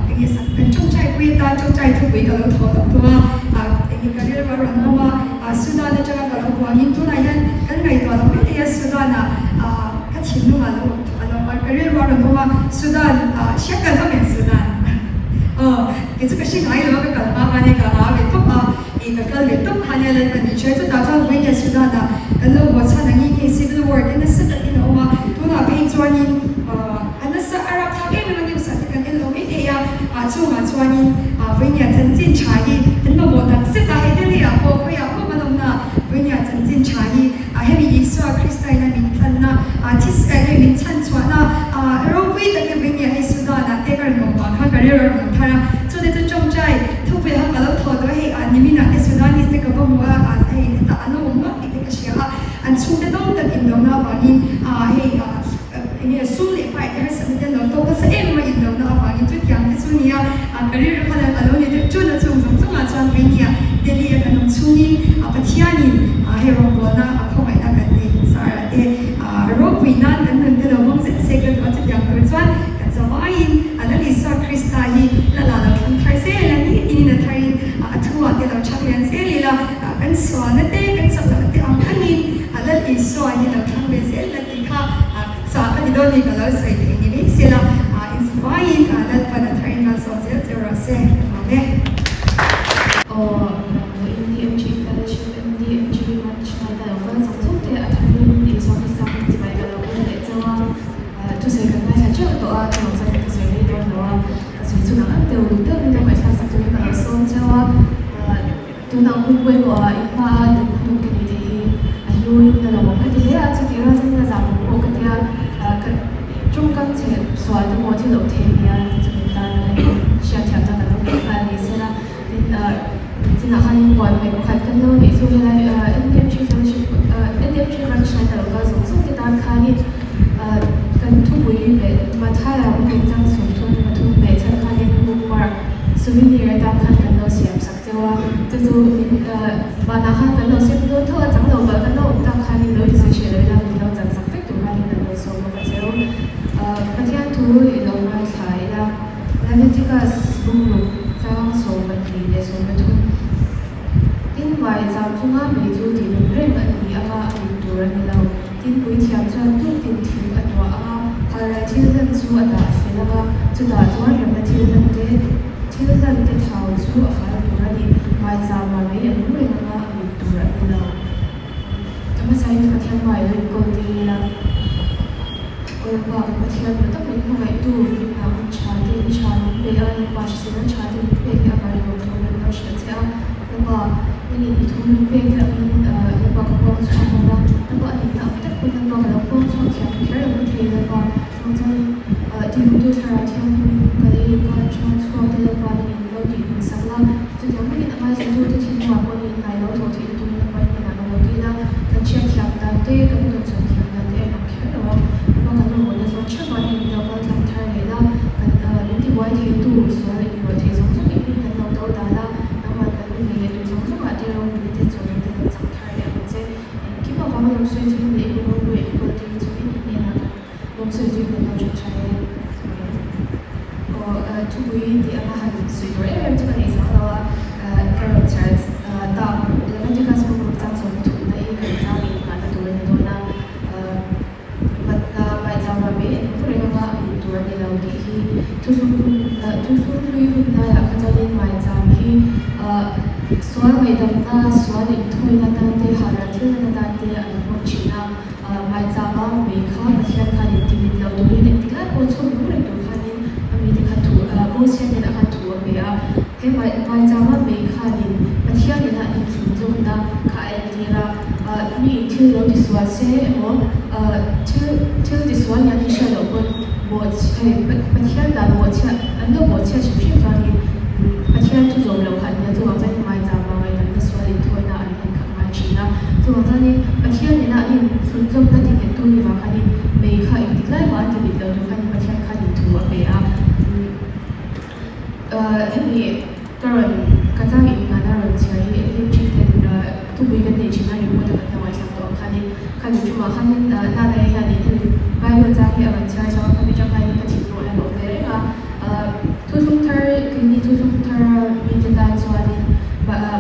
enge sak kan tawngtai pui atan tawngtai thupui ka lo thawh tak tawh a, enge ka rilru a rawn awm a.
atanga ka lo huangin tunah hian kan ngaihtuah lo mai thei a, Sudan-ah ka thinlungah lo a lo ka rilru a rawn awm a, Sudan hriat ka hlawm em Sudan? Aw kei chu ka hre ngai lo a, ka kal hma khan hei ka a ve tawp a, ih ka kal ve tawp khan nia Lalpan min hruai chutah chuan vawiin hian Sudan-ah kan lo haw chhan ang hi civil war te nasa takin a awm a, tunah phei chuanin a nasa a rapthlak em em a news ah te kan en lo mai thei a, chungah chuanin vawiin chanchin tha hi an mamawh tak zet a, hei Delhi ah pawh khawiah pawh kan awmna vawiin chanchin tha hi hemi Isua Krista in a min tlanna this hei min chhan chhuahna ropui tak hi vawiin hei Sudan ah te ka rawn awm pah khan ka rilru a rawn thar a, chute chu tawngtai thupui ho ka lo thaw tawh a, hei nimin ah te Sudanese te ka va hmu a, hei hetah an lo awm nual tih te ka hria a, an chhungte dawng tak inlona avangin hei Enge sum leh pai te harsatna te an lo tawk nasa em em a inlohna avangin chutiang te chu nia ka rilru khan a lo ni deuh tun a chung zawng zawngah chuan Veinia Delhi a kan awm chhungin Pathianin hei rawngbawlna a khawngaihna kan nei zara te ropui nan kan nun te lo hmang zet se ka duh a chutiang tur chuan kan zavaiin a Lal Isua Krista hi Lala lo thlang thar zel a ni tinin a tharin a thu ah te lo chhang lian zel ila kan sualna te kan chaklohna te ang angin a Lal Isua hi lo thlang ve zel ila tih kha chah ka ni dawn ni ka lo sawi thei ni mai se la, inzavaiin Lalpan a tharin malsawm zel che rawh se. Amen.
Aw NDMG Fellowship, NDMG Branch Night a lo kal zawng zawng te a tharin Isua Krista hming chibai ka lo bum leh chauh a, thusawi kan ngaithla teuh tawh a, chuvang chuan ka thusawi rei dawn lo a, ka sawi chhun ang ang deuh uluk deuh in lo ngaihthlak sak turin ka lo sawm chauh a. Tun ang hun pawimawh ah in hma a din hun ka nei thei hi a hluin ka lo awm ka ti hle a, chutih rual chuan ka zah bawk pawh ka tia, ka tawngkam chhe sual te pawh thil awm thei ania chumi tan a in hriatthiam na kan lo neih nghal ni sela, tin chinah khanin puan hmeh pakhat kan lo neih chu helai NDMG fellowship NDMG branch hnai ka lo kal zawng zawng te tan khanin kan thupui leh Mathaia bawkin chang 33 leh chhan khanin bookmark souvenir atan khan kan lo siam sak. Cheu a, chu chu min vanah khan kan lo sem dawn tho a, chang lo balh kan lo awm tak khanin lo insawi hreh lo ila min lo chan sak vek tur khanin kan lo sawm bawk a cheu. Pathian thu i lo ngaithla ila, Leviticus bungruk chang 24 13 Tin, mai zam chunga mei chu tih reng a ni anga a mit tur a ni lo. Tin, puithiam chuan tuk tin thing a tuah anga halral thil hlan chu a dah fel anga, chutah chuan remna thil hlan te, Thil hlan te thau chu a hal tur a ni. Maichama mai a nung reng anga a mit tur a ni lo. A hmasain Pathian hmai lo inkawl tir ila, Awlpa kan Pathian hmu tak min hmangaihtu rinna hun tha te, ni tha min pe a, Lalpa hrisel tha te min pek hi a vai lawm thu kan lo hrilh che a. Lalpa, nangin i thu min pek te angin Lalpa ka puang chhuak lo va, Lalpa a nihna ang tak pawn Lalpa ka lo puang chhuak thiam kher lo mai thei Lalpa. Chuangchuanin Tilungtu Thlarau Thianghlimin ka lei ka atanga chhuak te Lalpa nangin min lo tih hnung sak la, chutiang bawkin a ngaithlatute thinlungah pawh niin hnai lo thawh theihna turin Lalpa i hnenah ka lo dil a, kan hriat thiam dan te, kan dawnsawn thiam dan te a inang kher lo a, Lalpa kan rawngbawlna zawn theuh ah nangin min lo kal tlang thar leh la, kan min tibuai theitu sual inrawlh thei zawng zawng in kan lo do dal a, nangmah kan hun nei leh tur zawng zawngah te ropuina te chawlhna te lo chang thar leh ang che. Engkim avanga lo sawi chungin leh i ropui enkawl tir chungin i hnenah kan lawm sawi chu kan lo tha tha e. Aw thupui tih anga han sawi tur em em chu ka nei chang lo a, ka rawn chhiar tak Leviticus book ruk chang 33 hi kan chang in nghahna tur a ni dawn a, Maichama mai an hmu reng anga a mit tur a ni lo tih hi thuthlung hun thuthlung hlui hun laiah kha chuanin maicham hi sual ngaihdamna, sual inthawina tan te, hahral thilna tan te an hmang thin a. Maichama mai kha Pathian khanin ti mit lo turin engtik lai pawh chhawm nung reng tur khanin a mite kha thu Mosia hnenah khan thu a pe a. He maichama mai khanin Pathian nena an inthlunzawmna kha a entir a. Mi in thil lo ti sual se emaw thil thil ti sual nia an inhriat loh pawn bawh hei Pathian dan bawh chhiat an lo bawh chhiat hrim hrim chuanin Pathian thu zawm loh kha an nia chuvang chuanin maicham vang ngaidamna sual inthawina an hman kha a ngai thin a chuvang chuanin Pathian nena an inthlunzawmna ti nghet tu ni vang khanin mei kha engtik lai mah an ti mit lo tur khanin Pathian khanin thu a pe a hemi Ka rawn ka chang in nghahna rawn chhiar hi engtin thin ten thupui kan neih thin a report a kan lo ngaihthlak tawh ang khanin khami thumah khanin Nana hianin hemi Bible chang hi a rawn chhiar chhuak a khami tang khanin ka thinlung a hlawh ve reng a thuthlung thar keini thuthlung thar mite tan chuanin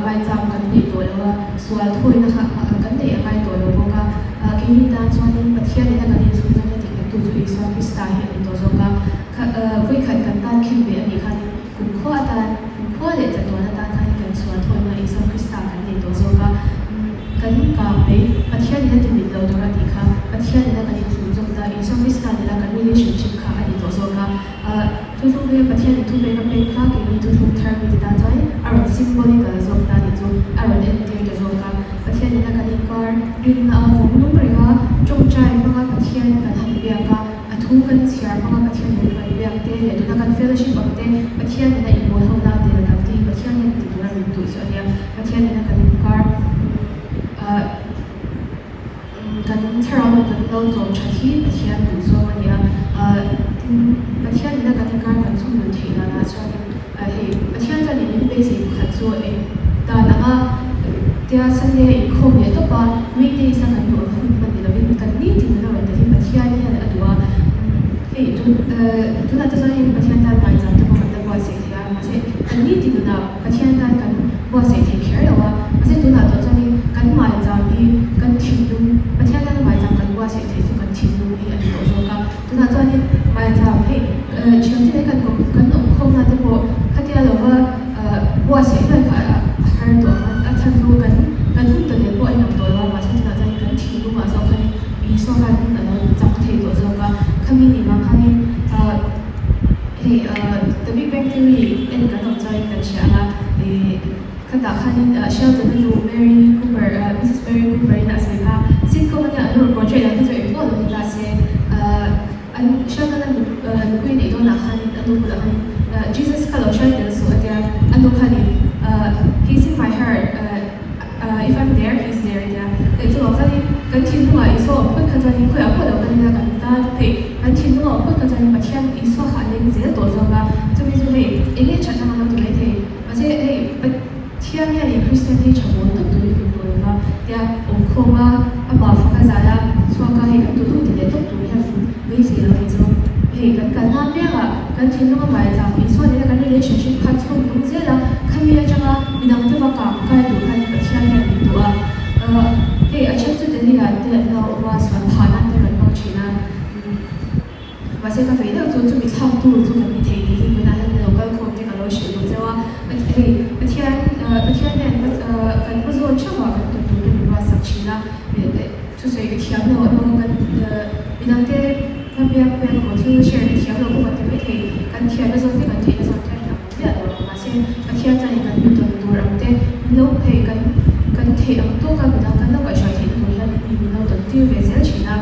maicham kan neih tawh lo. lo a, sual thawina kha kan neih a ngai tawh lo bawk a. Keini tan chuanin Pathian ina kan inchhunzawmna tinghettu chu Isua Krista hi a ni tawh zawk a. Vawikhat kan tan khen ve a nih khanin kumkhua atan, kumkhua leh chatuan atan khanin kan sual thawina Isua Krista kan nei tawh zawk a. Kan kang mai, Pathian ina ti mit lo tur a tih kha, Pathian ina kan inchhunzawmna Isua Krista nena kan relationship kha a ni tawh zawk a. Thuthlung hlui a Pathian in thupek a pek kha keini thuthlung thar mi ti tan chuan a rawn symbolical zawk ta ni chu a rawn entir ta zawk a. Pathian ina kan inkar rinna a vawng lung reng a, tawngtai hmanga Pathian kan han biak a, a thu kan chhiar hmanga Pathian in kan biak te leh tuna kan fellowship ang te Pathian ina inbawl ho na tel tam te hi Pathian hian ti tura min duh chu a nia. Pathian ina kan inkar Kan thlarau leh kan lo chawm that hi Pathian duh zawng a ni a, tin Pathian ina kan inkar kan chhung dun theih danah chuanin hei Pathian chuanin min beisei pakhat chu eng dan anga tia Sunday a inkhawm leh tawp a, weekdays a kan duh ang hun hman ni lovin kan nitin nuna rawn tel hi Pathian hian a duh a, hei tun tunah te chuanin Pathian tan hmaicham te pawh kan la buatsaih thei a, mahse kan nitin nunah Pathian tan kan buatsaih thei kher lo a, mahse tunah tawh chuanin kan maicham hi kan thinlung, Pathian tana maicham kan buatsaih theih chu kan thinlung hi a ni tawh zawk a. Tunah chuanin maicham hei thiante leh kan kawm kan awm khawmna te pawh khatia lova buatsaih hnuai kha a har tawh ang a, a chhan chu kan kan hun ta leh pawh a inang tawh lo a, mahse tunah chuanin kan thinlungah zawk khanin Isua khan hun a lo chak thei tawh zawk a, khami ni vang khanin Hei The Big Bang Theory en kan awm chuanin kan hria ang a, ih khatah khanin Sheldon a nu Mary Cooper Missus Mary Cooper in a sawi kha sitcom ania an rawn portray dan te chu engpawh lo ni ta se an Sheldon a nupui neih dawnah khanin a nu bulah khanin Jesus kha lo hruai tel suh a tia a nu khanin He's in my heart If I'm there, he's there tia leh chuvang chuanin kan thinlungah Isua awm phawt kha chuanin khawiah pawh lo kan ila kan tan hei kan thinlungah awm phawt kha chuanin Pathian Isua kha a leng zel tawh zawk a, chumi chu hei eng nge thatna ang lo ti maithei mahse hei Pathian hian ih Kristian hi tha bawl tawp turin min duh lova tia awmkhawm a amah faka zai a chhuak a hei kan duh duh ti leh tawp tur hian min beisei lo ni chu hei kan kalna apiangah kan thinlunga maicham Isua nena kan relationship kha chhung tum zel a khami atanga Midang te va kang kai tur khan Pathian hian min duh a, hei a then chu Delhi-ah te an lo awm a, suan phah nan te rawn hmang thin a, mahse ka vei deuh chu chumi thlak tur chu kan ni thei tih hi vawiinah hian lo kal khawm te ka lo hrilh duh cheu a, hei Pathian Pathian hian kan hma zawn theuh ah kan tum tur te min ruatsak thin a, thusawi ka thiam lo emaw kan midang te va biak biak emaw thil share ka thiam lo pawh kan ti maithei, kan thiamna zawn te kan theihna zawn te a inang Miah lo ang, mahse Pathian chuanin kan mi tawn tur ang te min lo hei kan kan theih ang tawk a midang kan lo kaihhruai theihna tur hianin mi min lo tawn tir ve zel thin a,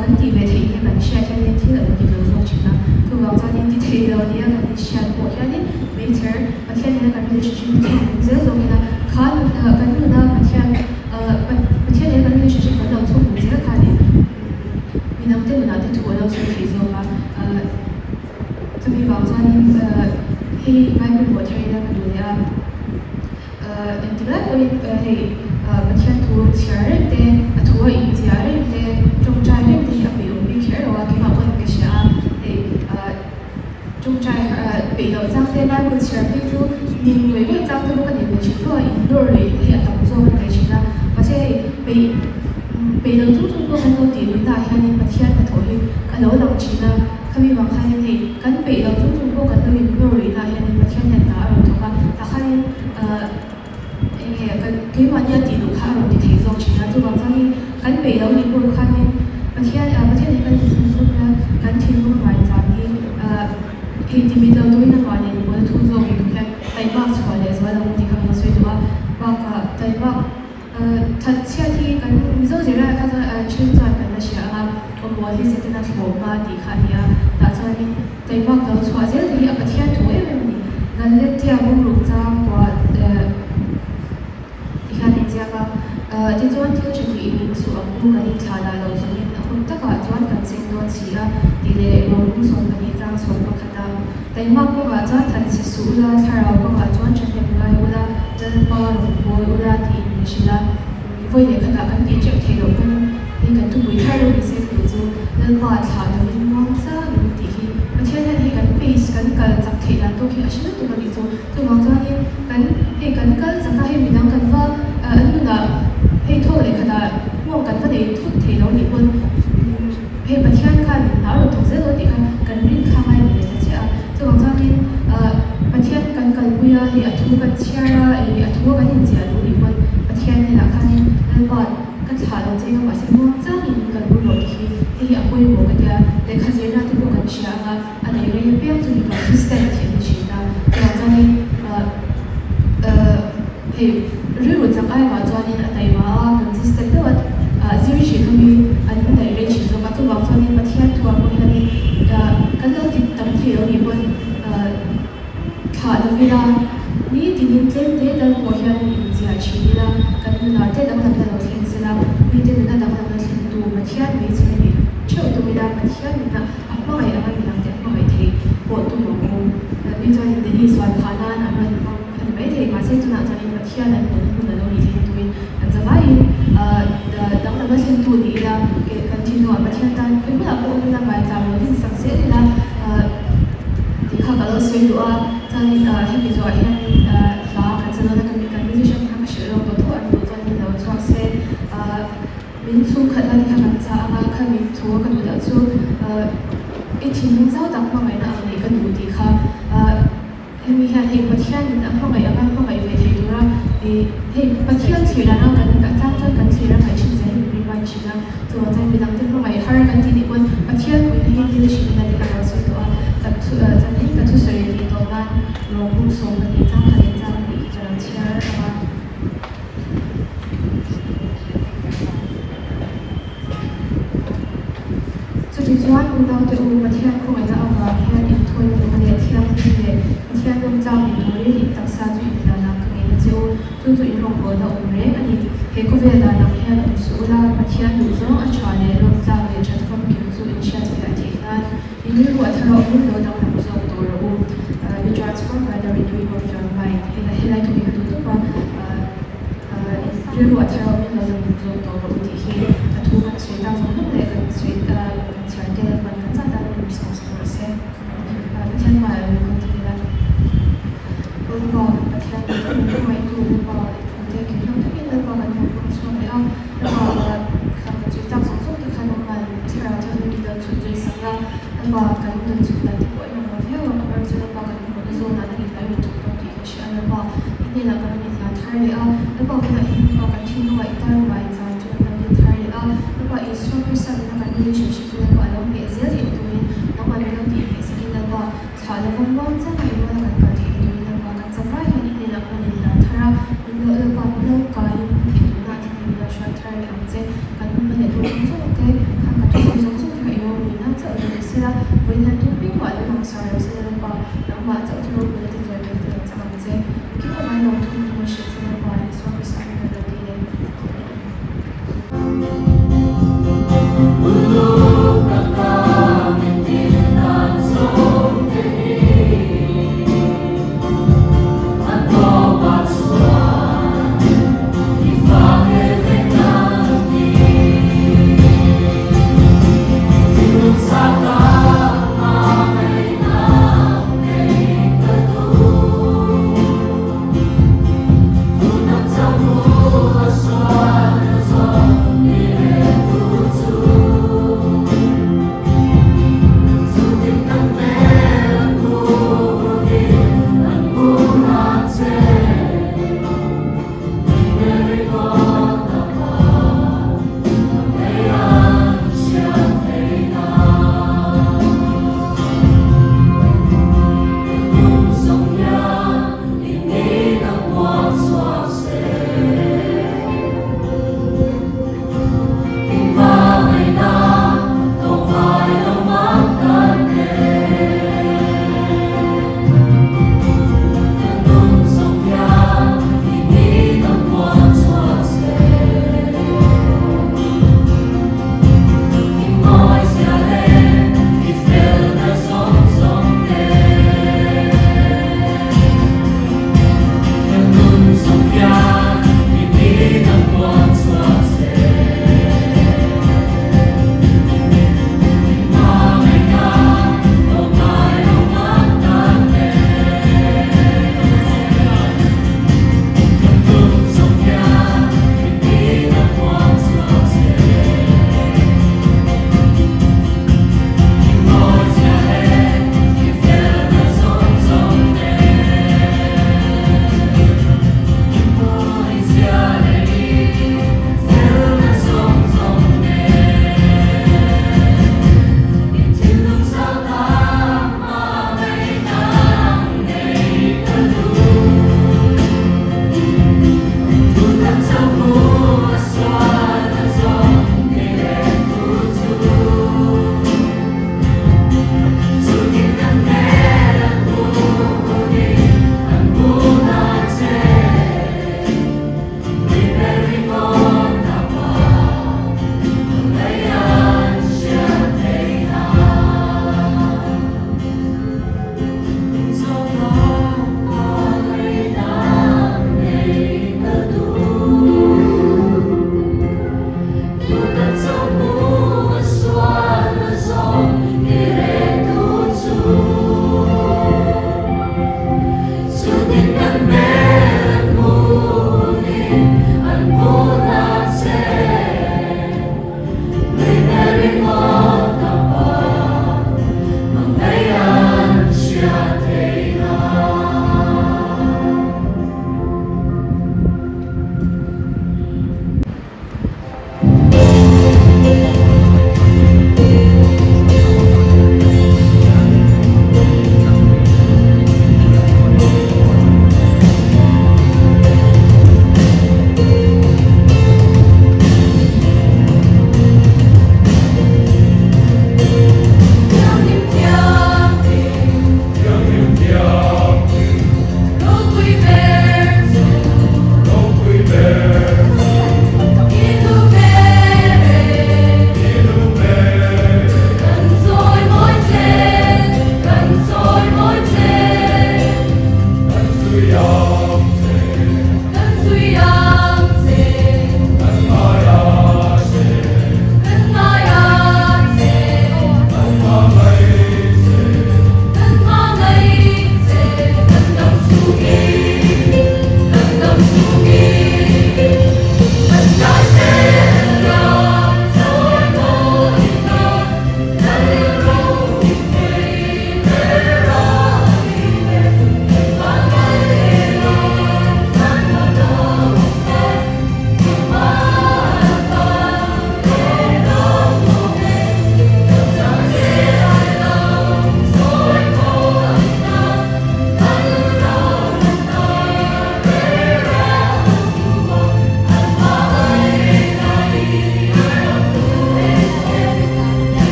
kan tih ve theih nia kan hriat hianin thil a lo dik lo zawk thin a, chuvang chuanin ti thei lo nia kan inhriat pawh hianin hmeichher Pathian nena kan relationship hi chhuak nung zel zawk ila kha kan nuna Pathian Pathian nena kan relationship kan lo chhuak nung zel khanin midang te nunah te thu a lo sawi thei zawk a. Chumi vang chuanin hei ngai pawimawh thar ila ka duh leh a, engtik lai pawhin hei Pathian thu chhiar reng te, a thu a inchiah reng te, tawngtai reng te hi a peih awm bik kher lo a, keimah pawhin ka hria a, hei tawngtai peih loh chang te, Bible chhiar phei chu nin ngawih ngawih chang te pawh ka nei ve thin tho a, in lawr leh hi a tam zawk a ni ve thin a, mahse hei peih peih loh chung chung pawh kan lo tih luihnaah hianin Pathian hnathawh hi a lo lang thin a. Khami vang khanin hei kan peih lo chung chung pawh kan lo in nawr rih naah hianin Pathian hian hna a rawn thawk a, tah khanin eng nge kan keimahni a tih duh kha a rawn ti thei zawk thin a, chuvang chuanin kan peih lo nih pawh khanin Pathian Pathian hi kan inchhung zuk a, kan thinlung maicham hi hei ti mit lo turin amah nen inbual a thu zawk nih duh hian taimak chhuah leh zual ang tih kha kan sawi duh a, bakah taimak That chhiat hi kan Mizo zirlai ah kha chuan a then chuan kan la hria ang a, awmawl hi Setana thlawhma tih kha a ni a, tah chuanin taimak lo chhuah zel te hi a Pathian thu em em a ni. Galatia bungruk chang tuah ti hian a inziak a, tichuan thil tha tih in insuh ang u kan inthlah dah loh zawngin a hun takah chuan kan cheng dawn si a tih leh Rom 12 chang 11 a. Taimak kawngah chuan than chhe suh ula, thlarau kawngah chuan thahnem ngai ula, Lalpa rawn bawl ula tiin min hrilh a. Vawi leh khatah kan tih teuh theih loh pawn hei kan thupui thar lo ni se ka duh chu Lalpa thlah lovin muang changin tih hi Pathian hian hei kan pace kan kal chak theih dan tawk hi a hre lutuk a nih chu. Chuvang chuanin kan hei kan kal chak a, hei midang kan va an hei a thu kan chhiar a, ih a thu a kan inziah duh nih pawn Pathian hnenah khanin Lalpa ka thlah lo che anga mahse muang changin min kalpui rawh tih hi hei hi a pawimawh ka tia lehkha zirna te pawh kan hria anga a neih rei apiang chu mi consistent hi an ni thin a chuvang chuanin ah ah hei rilru chak ai mah chuanin a taima a consistent deuh a ah zir thin ho hi an neih rei thin zawk a chuvang chuanin Pathian thuah pawh hianin ah kan lo ti tam thei lo nih pawn ah Thlah lo ila, ni tinin tlem te tal pawh hian in inziah thin ila, kan nunah te danglamna lo thleng sela, mite nuna danglamna thlengtu Pathian hmeichhe nih theuh tum ila, Pathian nuna a hmangaih anga midangte a hmangaih thei pawh tum ang u. Mi chuanin Delhi sual phah nan an rawn hmang a ni maithei, mahse tunah chuanin Pathian an hmuhna hmun a lo nih theihna turin kan zavaiin danglamna thlengtu ni ila, kan thinlungah Pathian tan khawi hmunah pawh awm ila, maicham lo dinsak zel ila, Tih kha ka lo sawi duh a, chuanin hemi zawhah hianin hla kan sa dawn a, kan musician kha ka hrilh lawk tawh tho an duh chuanin lo chhuak se, min chhungkhat na te kha kan sa ang a, khami thu a ka duh dah chu i thinlung zau tak hmangaihna ang neih ka duh tih kha. Hemi hian hei Pathianin a hmangaih anga hmangaih ve thei tura ih hei Pathian thlir dana kan a tlang chuan kan thlir a ngaih thin zia hi min remind thin a, chuvang chuan midangte hmangaih har kan tih nih pawn Pathian puihna hi thil hrilhin a ti ka lo sawi tawh a, ka thu chuan ka thusawi tih tawh nan rawng 12 chang kha leh chang tih hi ka lo chhiar ang a. Chutichuan, unaute u, Pathian khawngaihna avang hian inthawina nung leh thianghlim leh Pathian rawngtlang ni turin in taksa chu in hlanah ka ngeina che u, chu chu in rawngbawlna awm reng a ni. He khawvel dan ang hian awm suh ula, Pathian duhzawng a tha leh rawngtlak leh that famkim chu in hriatfiah theih nan in rilru a thar a awmin lo danglam zawk tawh rawh u. Be transformed by the renewing of your mind. Helai thu hi ka duh tawp a. Rilru a thar awmin lo dang dun zawk tawh rawh u tih hi a thu kan sawi tak zawng zawng leh kan sawi kan chhiar tel a hman kan zat a min sawi sak rawh se. Pathian hmaiah lo inkhawm thei ila. Lalpa kan Pathian kan thu min hmangaihtu Lalpa i thu te kin hlauh takin Lalpa kan lo pawm chhuak leh a, Lalpa kha kan sawi tak zawng zawng te khan awm thlarau thianghlim min lo chhun zui sak la, Lalpa kan nun chhun dan te pawh a inang lo viau ang, amaherawhchu Lalpa kan hmuhna zawnah nangin kan rawn thawk dawn tih kan hria a, Lalpa i hnenah kan rawn inhlan thar leh a, Lalpa hunah hian Lalpa kan thinlungah i tar mai zan chu kan lo din thar leh a, Lalpa Isua Krista nena kan relationship chu Lalpa a lo ngheh zel theih turin nangmah min lo tih ngheh sakin Lalpa thlah lova muang changa i ruala kan kal theih turin Lalpa kan zavai hian i hnenah kan rawn inhlan thar a, min lo Lalpa min lo kaiin i duhna te nen min lo hruai thar leh ang che, kan hun hma leh tur zawng zawng te khan ka thusawi zawng zawng te kha i ropui nan chauh lo ni sela, vawiin hian tum bik mah lo lang sar lo sela Lalpa nangmah chauh chu ropuina te chawi mai te lo chang ang che. Kim a ngai lo thu min lo hrilh che Lalpa Isua Krista min rawn lo ti le.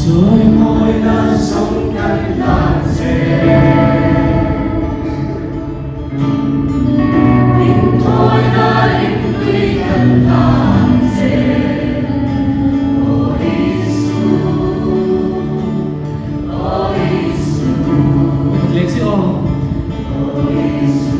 Chawimawina zawng kan hlan che. Inthawina rimtui kan hlan che. Aw Isu, Aw Isu.
Leh che aw.
Aw Isu.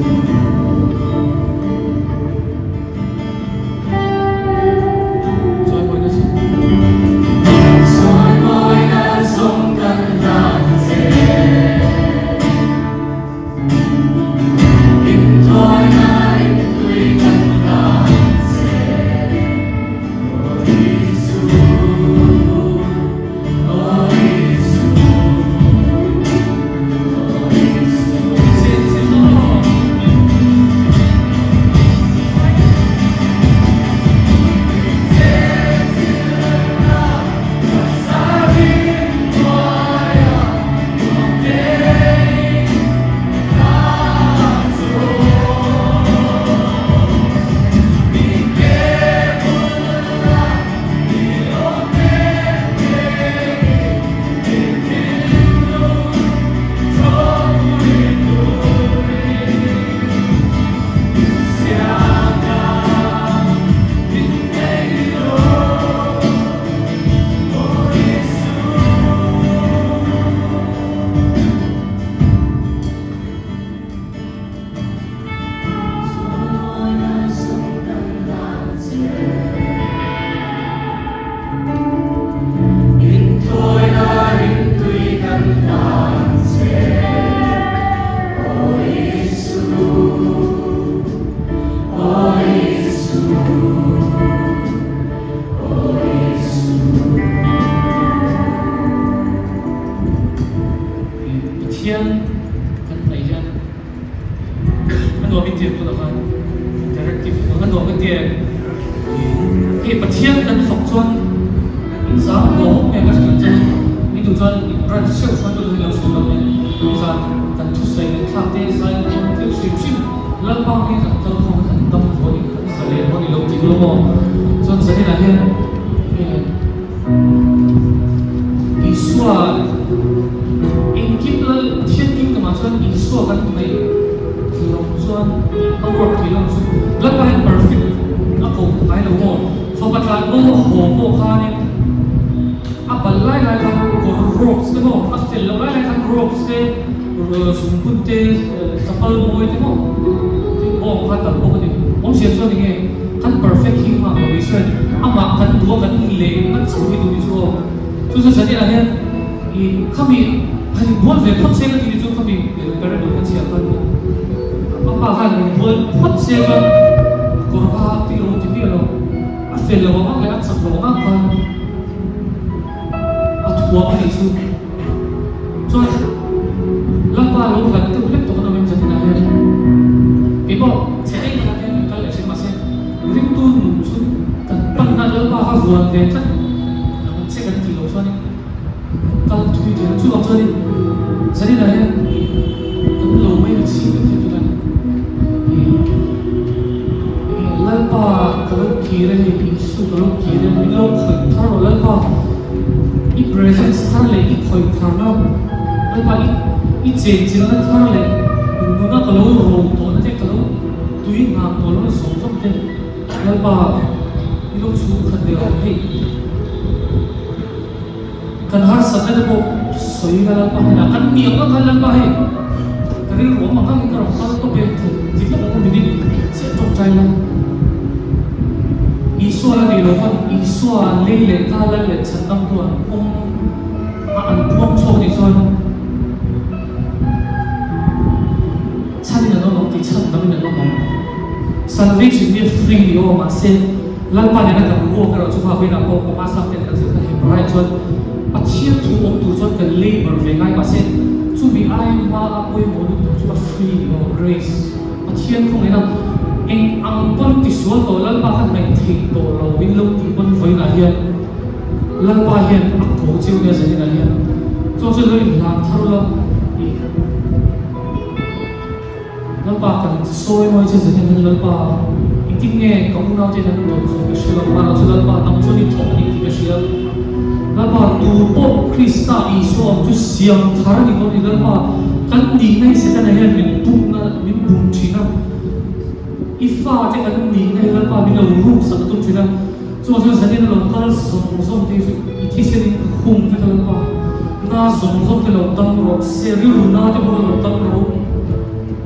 Pathian kan hnaih hian a nuam in tiang tunah khan directive a nuam ka ti em? Hei Pathian kan fak chuan in zang hlawm awm em a hrilh chuan in duh chuan in branch hreuh hruai tu hi lo hrilh lo nen nizan kan thusawi leh thlak te zai dawn thil hrim hrim Lalpa hi kan kal khawm a kan dam haw ni kan zalen haw ni lo tih lo maw chuan zaninah hian Isua engkim lal Pathian kingdom ah chuan Isua kan hnaih lo chuan a work thei lo chu Lalpa hian perfect a ko ngai lo maw fapa tlan bo a haw pawh khanin a bal lai lai khan kawr ropes te maw a fel loh lai lai khan ropes te zungbun te chapal mawi te maw tin bawng kha tam bawk a ni awmzia chuan enge kan perfect hi nghak lo Israel amah kan duh a kan leh ngat chauh hi duh ni chu aw chu chu zan inah hian i khami han inbual ve phawt se ka tih ni chu khami parable ka chhiah khan a pa khan inbual phawt se chuan a kawr kha a tih lo ti miah lo a fel lo ang ang leh a chak lo ang ang khan a thuam a nih chu chuan Lalpa lo hlat deuh hlek tawh kan awm em zan inah hian keipawh chhe ei ka hian kan kal leh thin mahse ringtu nun chu kan panna Lalpa kha vuan ve tlat ang che kan tih loh chuanin kan kal thui thei lo chuvang chuanin zan inah hian kan lo mai la chhing vek thei tur a ni Lalpa ka lo kir a ni Isu ka lo kir a min lo khawih thar rawh Lalpa i presence thar leh i khawih tharna Lalpa i i chenchilhna thar leh nuna ka lo ro tawhna te ka lo tui nghah tawh lohna zawng zawng te Lalpa i lo chhung khat ve awm hei Kan harsatna te pawh sawi ila Lalpa hnenah kan ni ang ang khan Lalpa hei ka rilru awm ang angin ka rawn kal tawp e thawk dik lawk ang minute chiah tawngtai la Isua la nih loh khan Isua lei leh ka lal leh chhandam tu an awm a an puang chhuak nih chuan chhan in an awm ang tih chhandam in an awm ang salvation hi a free ni aw mahse Lalpa nena kan walk erawh chu kha vawiinah pawh panga sang ten kan zir kha Hebrai chuan Pathian thu awm tur chuan kan labour ve ngai mahse chumi ai hma a pawimawh lutuk chu a free ni aw grace Pathian khawngaihna eng ang pawn tisual tawh Lalpa khan ngaihtheih tawh lo in lo tih pawn vawiinah hian Lalpa hian a ko cheu nia zaninah hian chuan chu lo inhlan thar ula ih Lalpa kan sawi mawi che zan hian Lalpa engtin nge ka unau te hian an dawn chu ka hre lo, mahlo chu Lalpa nang chuan i thawk a ni tih ka hria. Lalpa.
tu pawh Krista Isua awm chu siam thar a ni dawn a ni Lalpa kan nihna hi Setana hian min bumna min bum thin a i fate kan nihna hi Lalpa min lo ruk sak a tum thin a chuvang chuan zanin a lo kal zawng zawng te hi chu i thisen in ka khum vek a Lalpa na zawng zawng te lo dam rawh se rilru na te pawh lo dam rawh u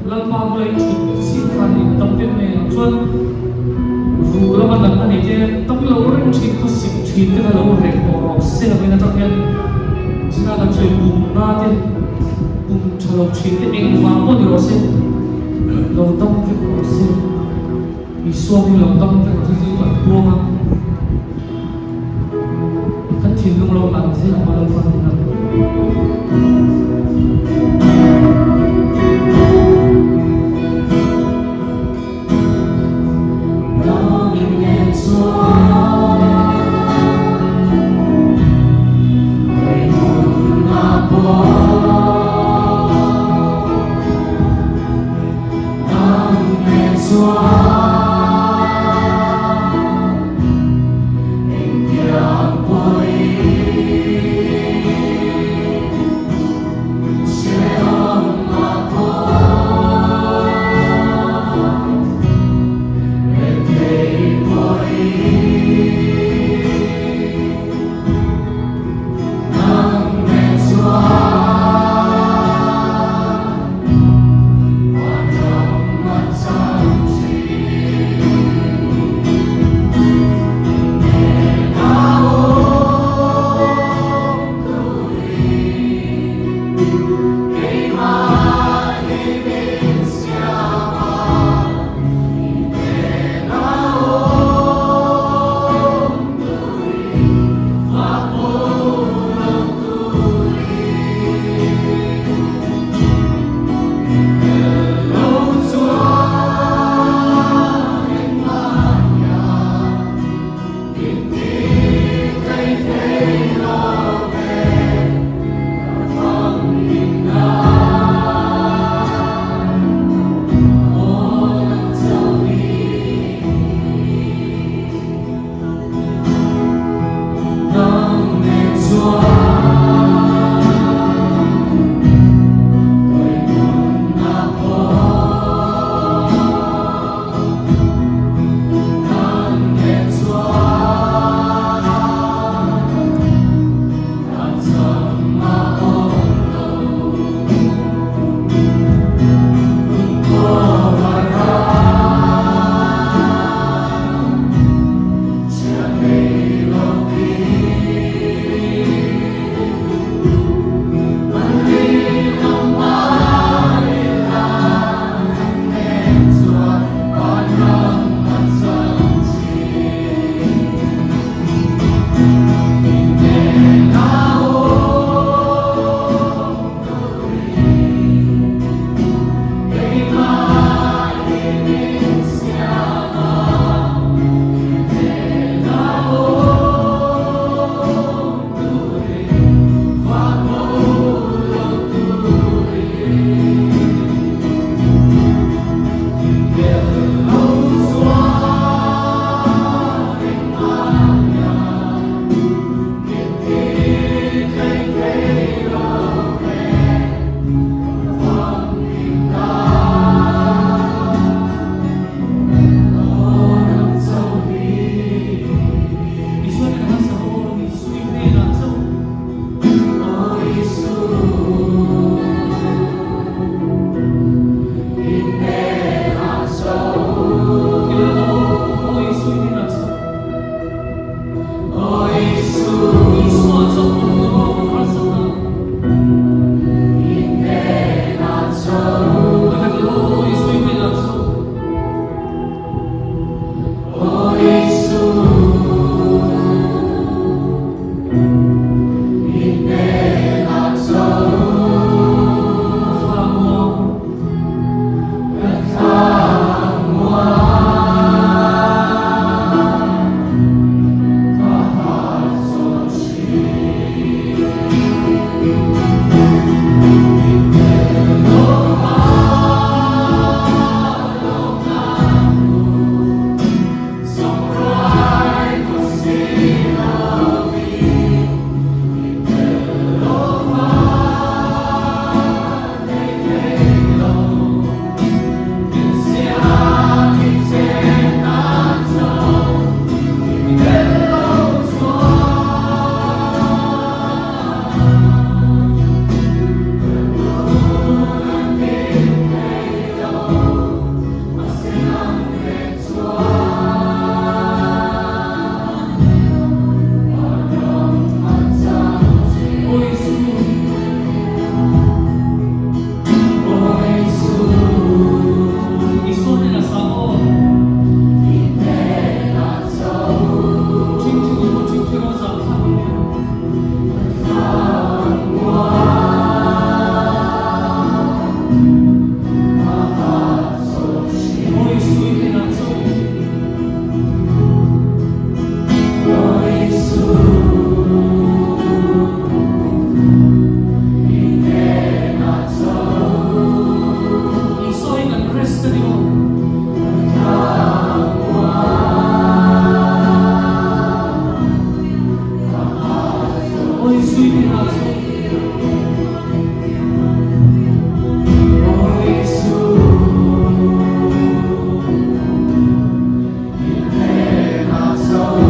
Lalpa bula i thut chiah khan i dam vek mai ang chuan ruh lama natna nei te tam lo reng thin khaw sik thin te kha lo reh tawh rawh se lovin atang hian china kan sawi pum na te pum tha lo thin te engvang pawh ni rawh se lo dam vek rawh se Isua hi lo dam vek rawh se chu kan puang a kan thinlung lo lan zel ang a Lalpa hnenah. Aw Isu i hnenah chuan. Aw Isu i hnenah chuan.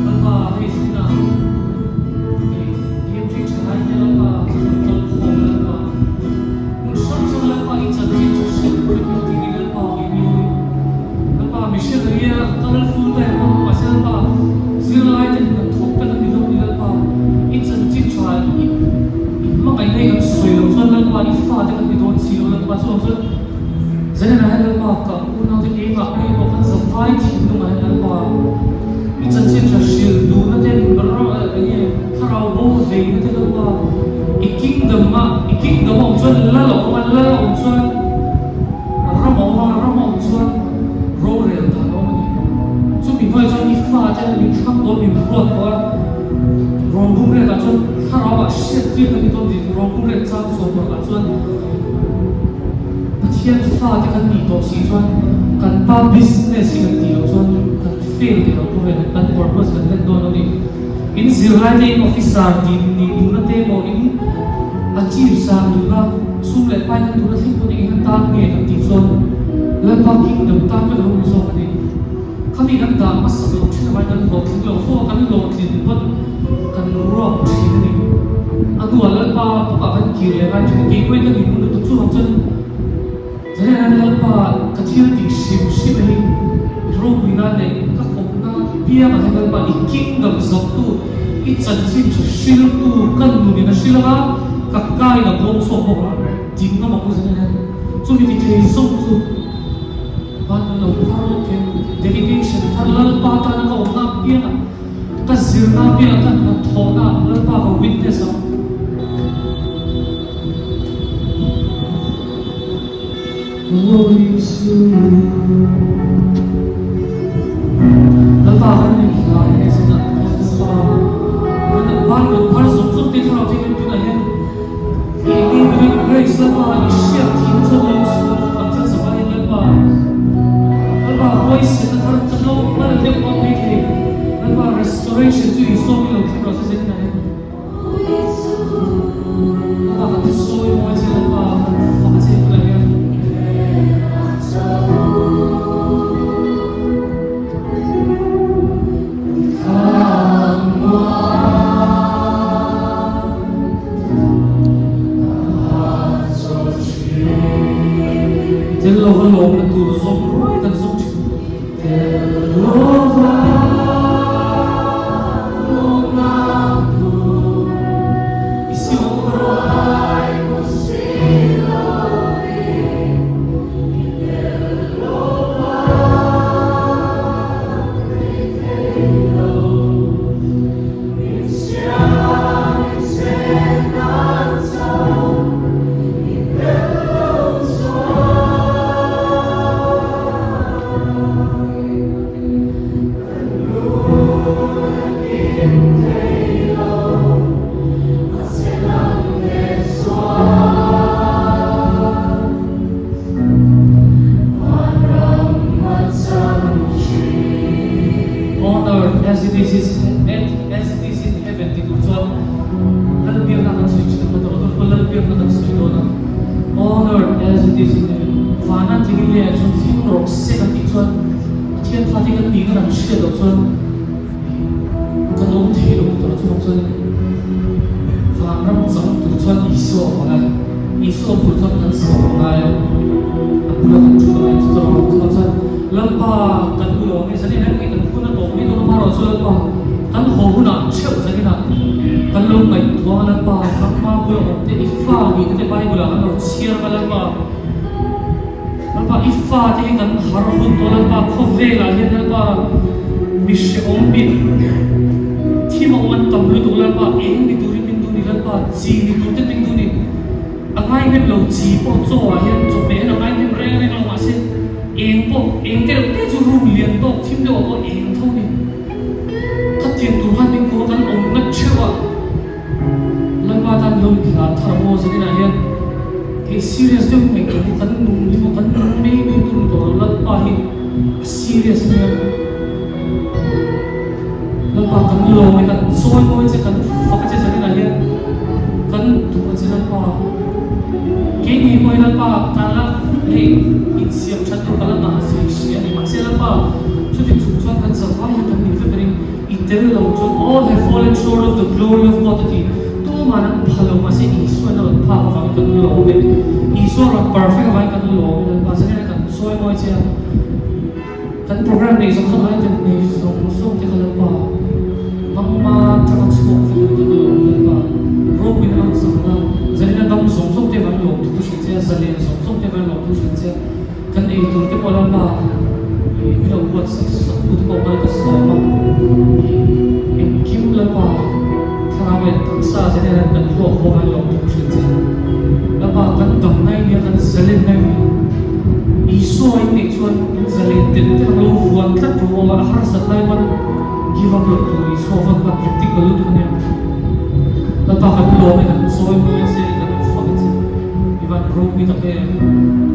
Lalpa hei zinah hei DMG thalai te Lalpa kan tawn khawm Lalpa hmun hrang hrang Lalpa i chanchin chu hriat turin min ti ni Lalpa kei ni awm Lalpa missionary a kal full time a mahse Lalpa zirlai ten kan thawk vek a ni lo ni Lalpa i chanchin tha i i hmangaihna hi kan sawi loh chuan Lalpa i fate kan ni dawn si lo Lalpa chuvang chuan Zanena hian Lalpa ka unaute keimah ngei pawh kan zavai thinlungah hian Lalpa i chanchin tha hrilh duhna te enge thlarau bo veina te Lalpa i kingdom a i kingdom a awm chuan lal a awm a lal a awm chuan ram a awm a ram a awm chuan rorel dan a awm a ni. Chumi hnuaiah chuan i fate an min thlang dawn min ruat tawh a rawn bum retah chuan thlarau ah hriat tir kan ni dawn tih rawn bum ret chang sawm ah chuan Pathian fate kan nih tawh si chuan kan pa business hi kan tih loh chuan kan fail teh loh khawvel hian kan purpose kan hlen dawn lo ni. In zirlai te in officer tih nih duhna te pawh in achieve san duhna sum leh pai kan duhna thleng pawh nih hian tan nge kan tih chuan Lalpa kingdom tan vek lo ni zawk a ni. Khami kan dah hmasak loh thin avangin kan hlawhtling lo fo a, kan hlawhtlin pawn kan ruak thin a ni. A hnuah Lalpa bawkah kan kir leh ngai thin a, keimah in ka nih hmun lutuk chuvang chuan Zaniah hian Lalpa ka thil tih hrim hrim a hi ropui nan leh ka awmna piangah hian Lalpa i kingdom zawktu, i chanchin tha hriltu ka nunin a hrilh anga ka kain a bawm chhuak bawk a, ding a mak u Zaniah hian chumi ti thei zawk chu. Van lo phar lawk hian dedication thar Lalpa tana ka awmna apianga ka zirna apianga ka hnathawhna Lalpa ka witness ang. Lalpa kan ni hlai he zinah Lalpa kan van kan phar zawk zawk te thlarau thianghlim tunah hian I enabling grace Lalpa i hriat thin chuan lo chhuak ang chan zawk a Lalpa Lalpa huaisen a thar ka lo mal deuh pawh mai thei Lalpa restoration chu Isua mi lo thleng rawh se zet na hian Lalpa kan sawi mawi che Lalpa kan fak che tunah hian. nihna kan hriat loh chuan kan awm thei lo tur a chuvang chuan vanram chang tur chuan Isua a awm a, Isua awm tur chuan kan sawm a ngai a, a bula kan thu a ngai chu chuan chuvang chuan Lalpa kan u lo ang e, zanin hian hei kan hun a tawp mai dawn a hma erawh chu Lalpa kan haw hunah theuh zaninah kan lo ngaihtuah a Lalpa nangma bula awm te i fa nihna te Bible ah kan lo chhiar ang a Lalpa. Lalpa i fate hi kan har hun tawh Lalpa khawvel ah hian Lalpa mi hrehawm bik thim a awm an tam lutuk Lalpa eng ni turin min duh ni Lalpa chi ni tur ten min duh ni a ngai hnem lo chi pawh chaw ah hian chawhmeh hian a ngai hnem reng reng lo mahse eng pawh eng te reuh te chu room lian tawk thim deuh ah pawh eng tho ni kha tiang tur khan min kuah kan awm ngat theuh a. Lalpa tan lo inhlan thar a maw zaninah hian hei serious deuh mai tur kan nung hi maw kan nung mai mai tur ni tawh lo Lalpa hi a serious a nia Lalpa kan lawm e kan chawi mawi che kan fak a che zaninah hian kan duh a che Lalpa keini pawh hi Lalpa tana hei insiam that tur ka la ngah zui hria a ni mahse Lalpa chuti chung chuan kan zavai hian kan nih vek a ring. I tel lo chuan all have fallen short of the glory of God a ti. Tuman an pha lo mahse Isuan a rawn phak avangin kan lawm e. Isua rawn perfect avangin kan lawm e. Lalpa zanin a kan sawi mawi che a. Kan program nei zawng zawng item nei zawng zawng te kha Lalpa nangma atanga chhuak vek in kan lawm e Lalpa. Ropuina lo chang la. Zanin a dam zawng zawng te avangin lawm thu hrilh che a. Zalen zawng zawng te avangin lawm thu hrilh che a. Kan ei tur te pawh Lalpa i min lo buatsaih sak tu te pawh mal ka sawm a, i engkim Lalpa thlarau leh taksa zen hian kan hlawk haw hian lawm thuk thin che. Lalpa kan dam nai nia kan zalen nai ni. Isua in neih chuan in zalen tel tel ang lo vuan tlat rawh aw a harsat lai pawn give up loh tur Isua van khan practical lutuk ania. Lalpa kan lawm e kan chawi hmang e che kan fak e che i van ropui tak em.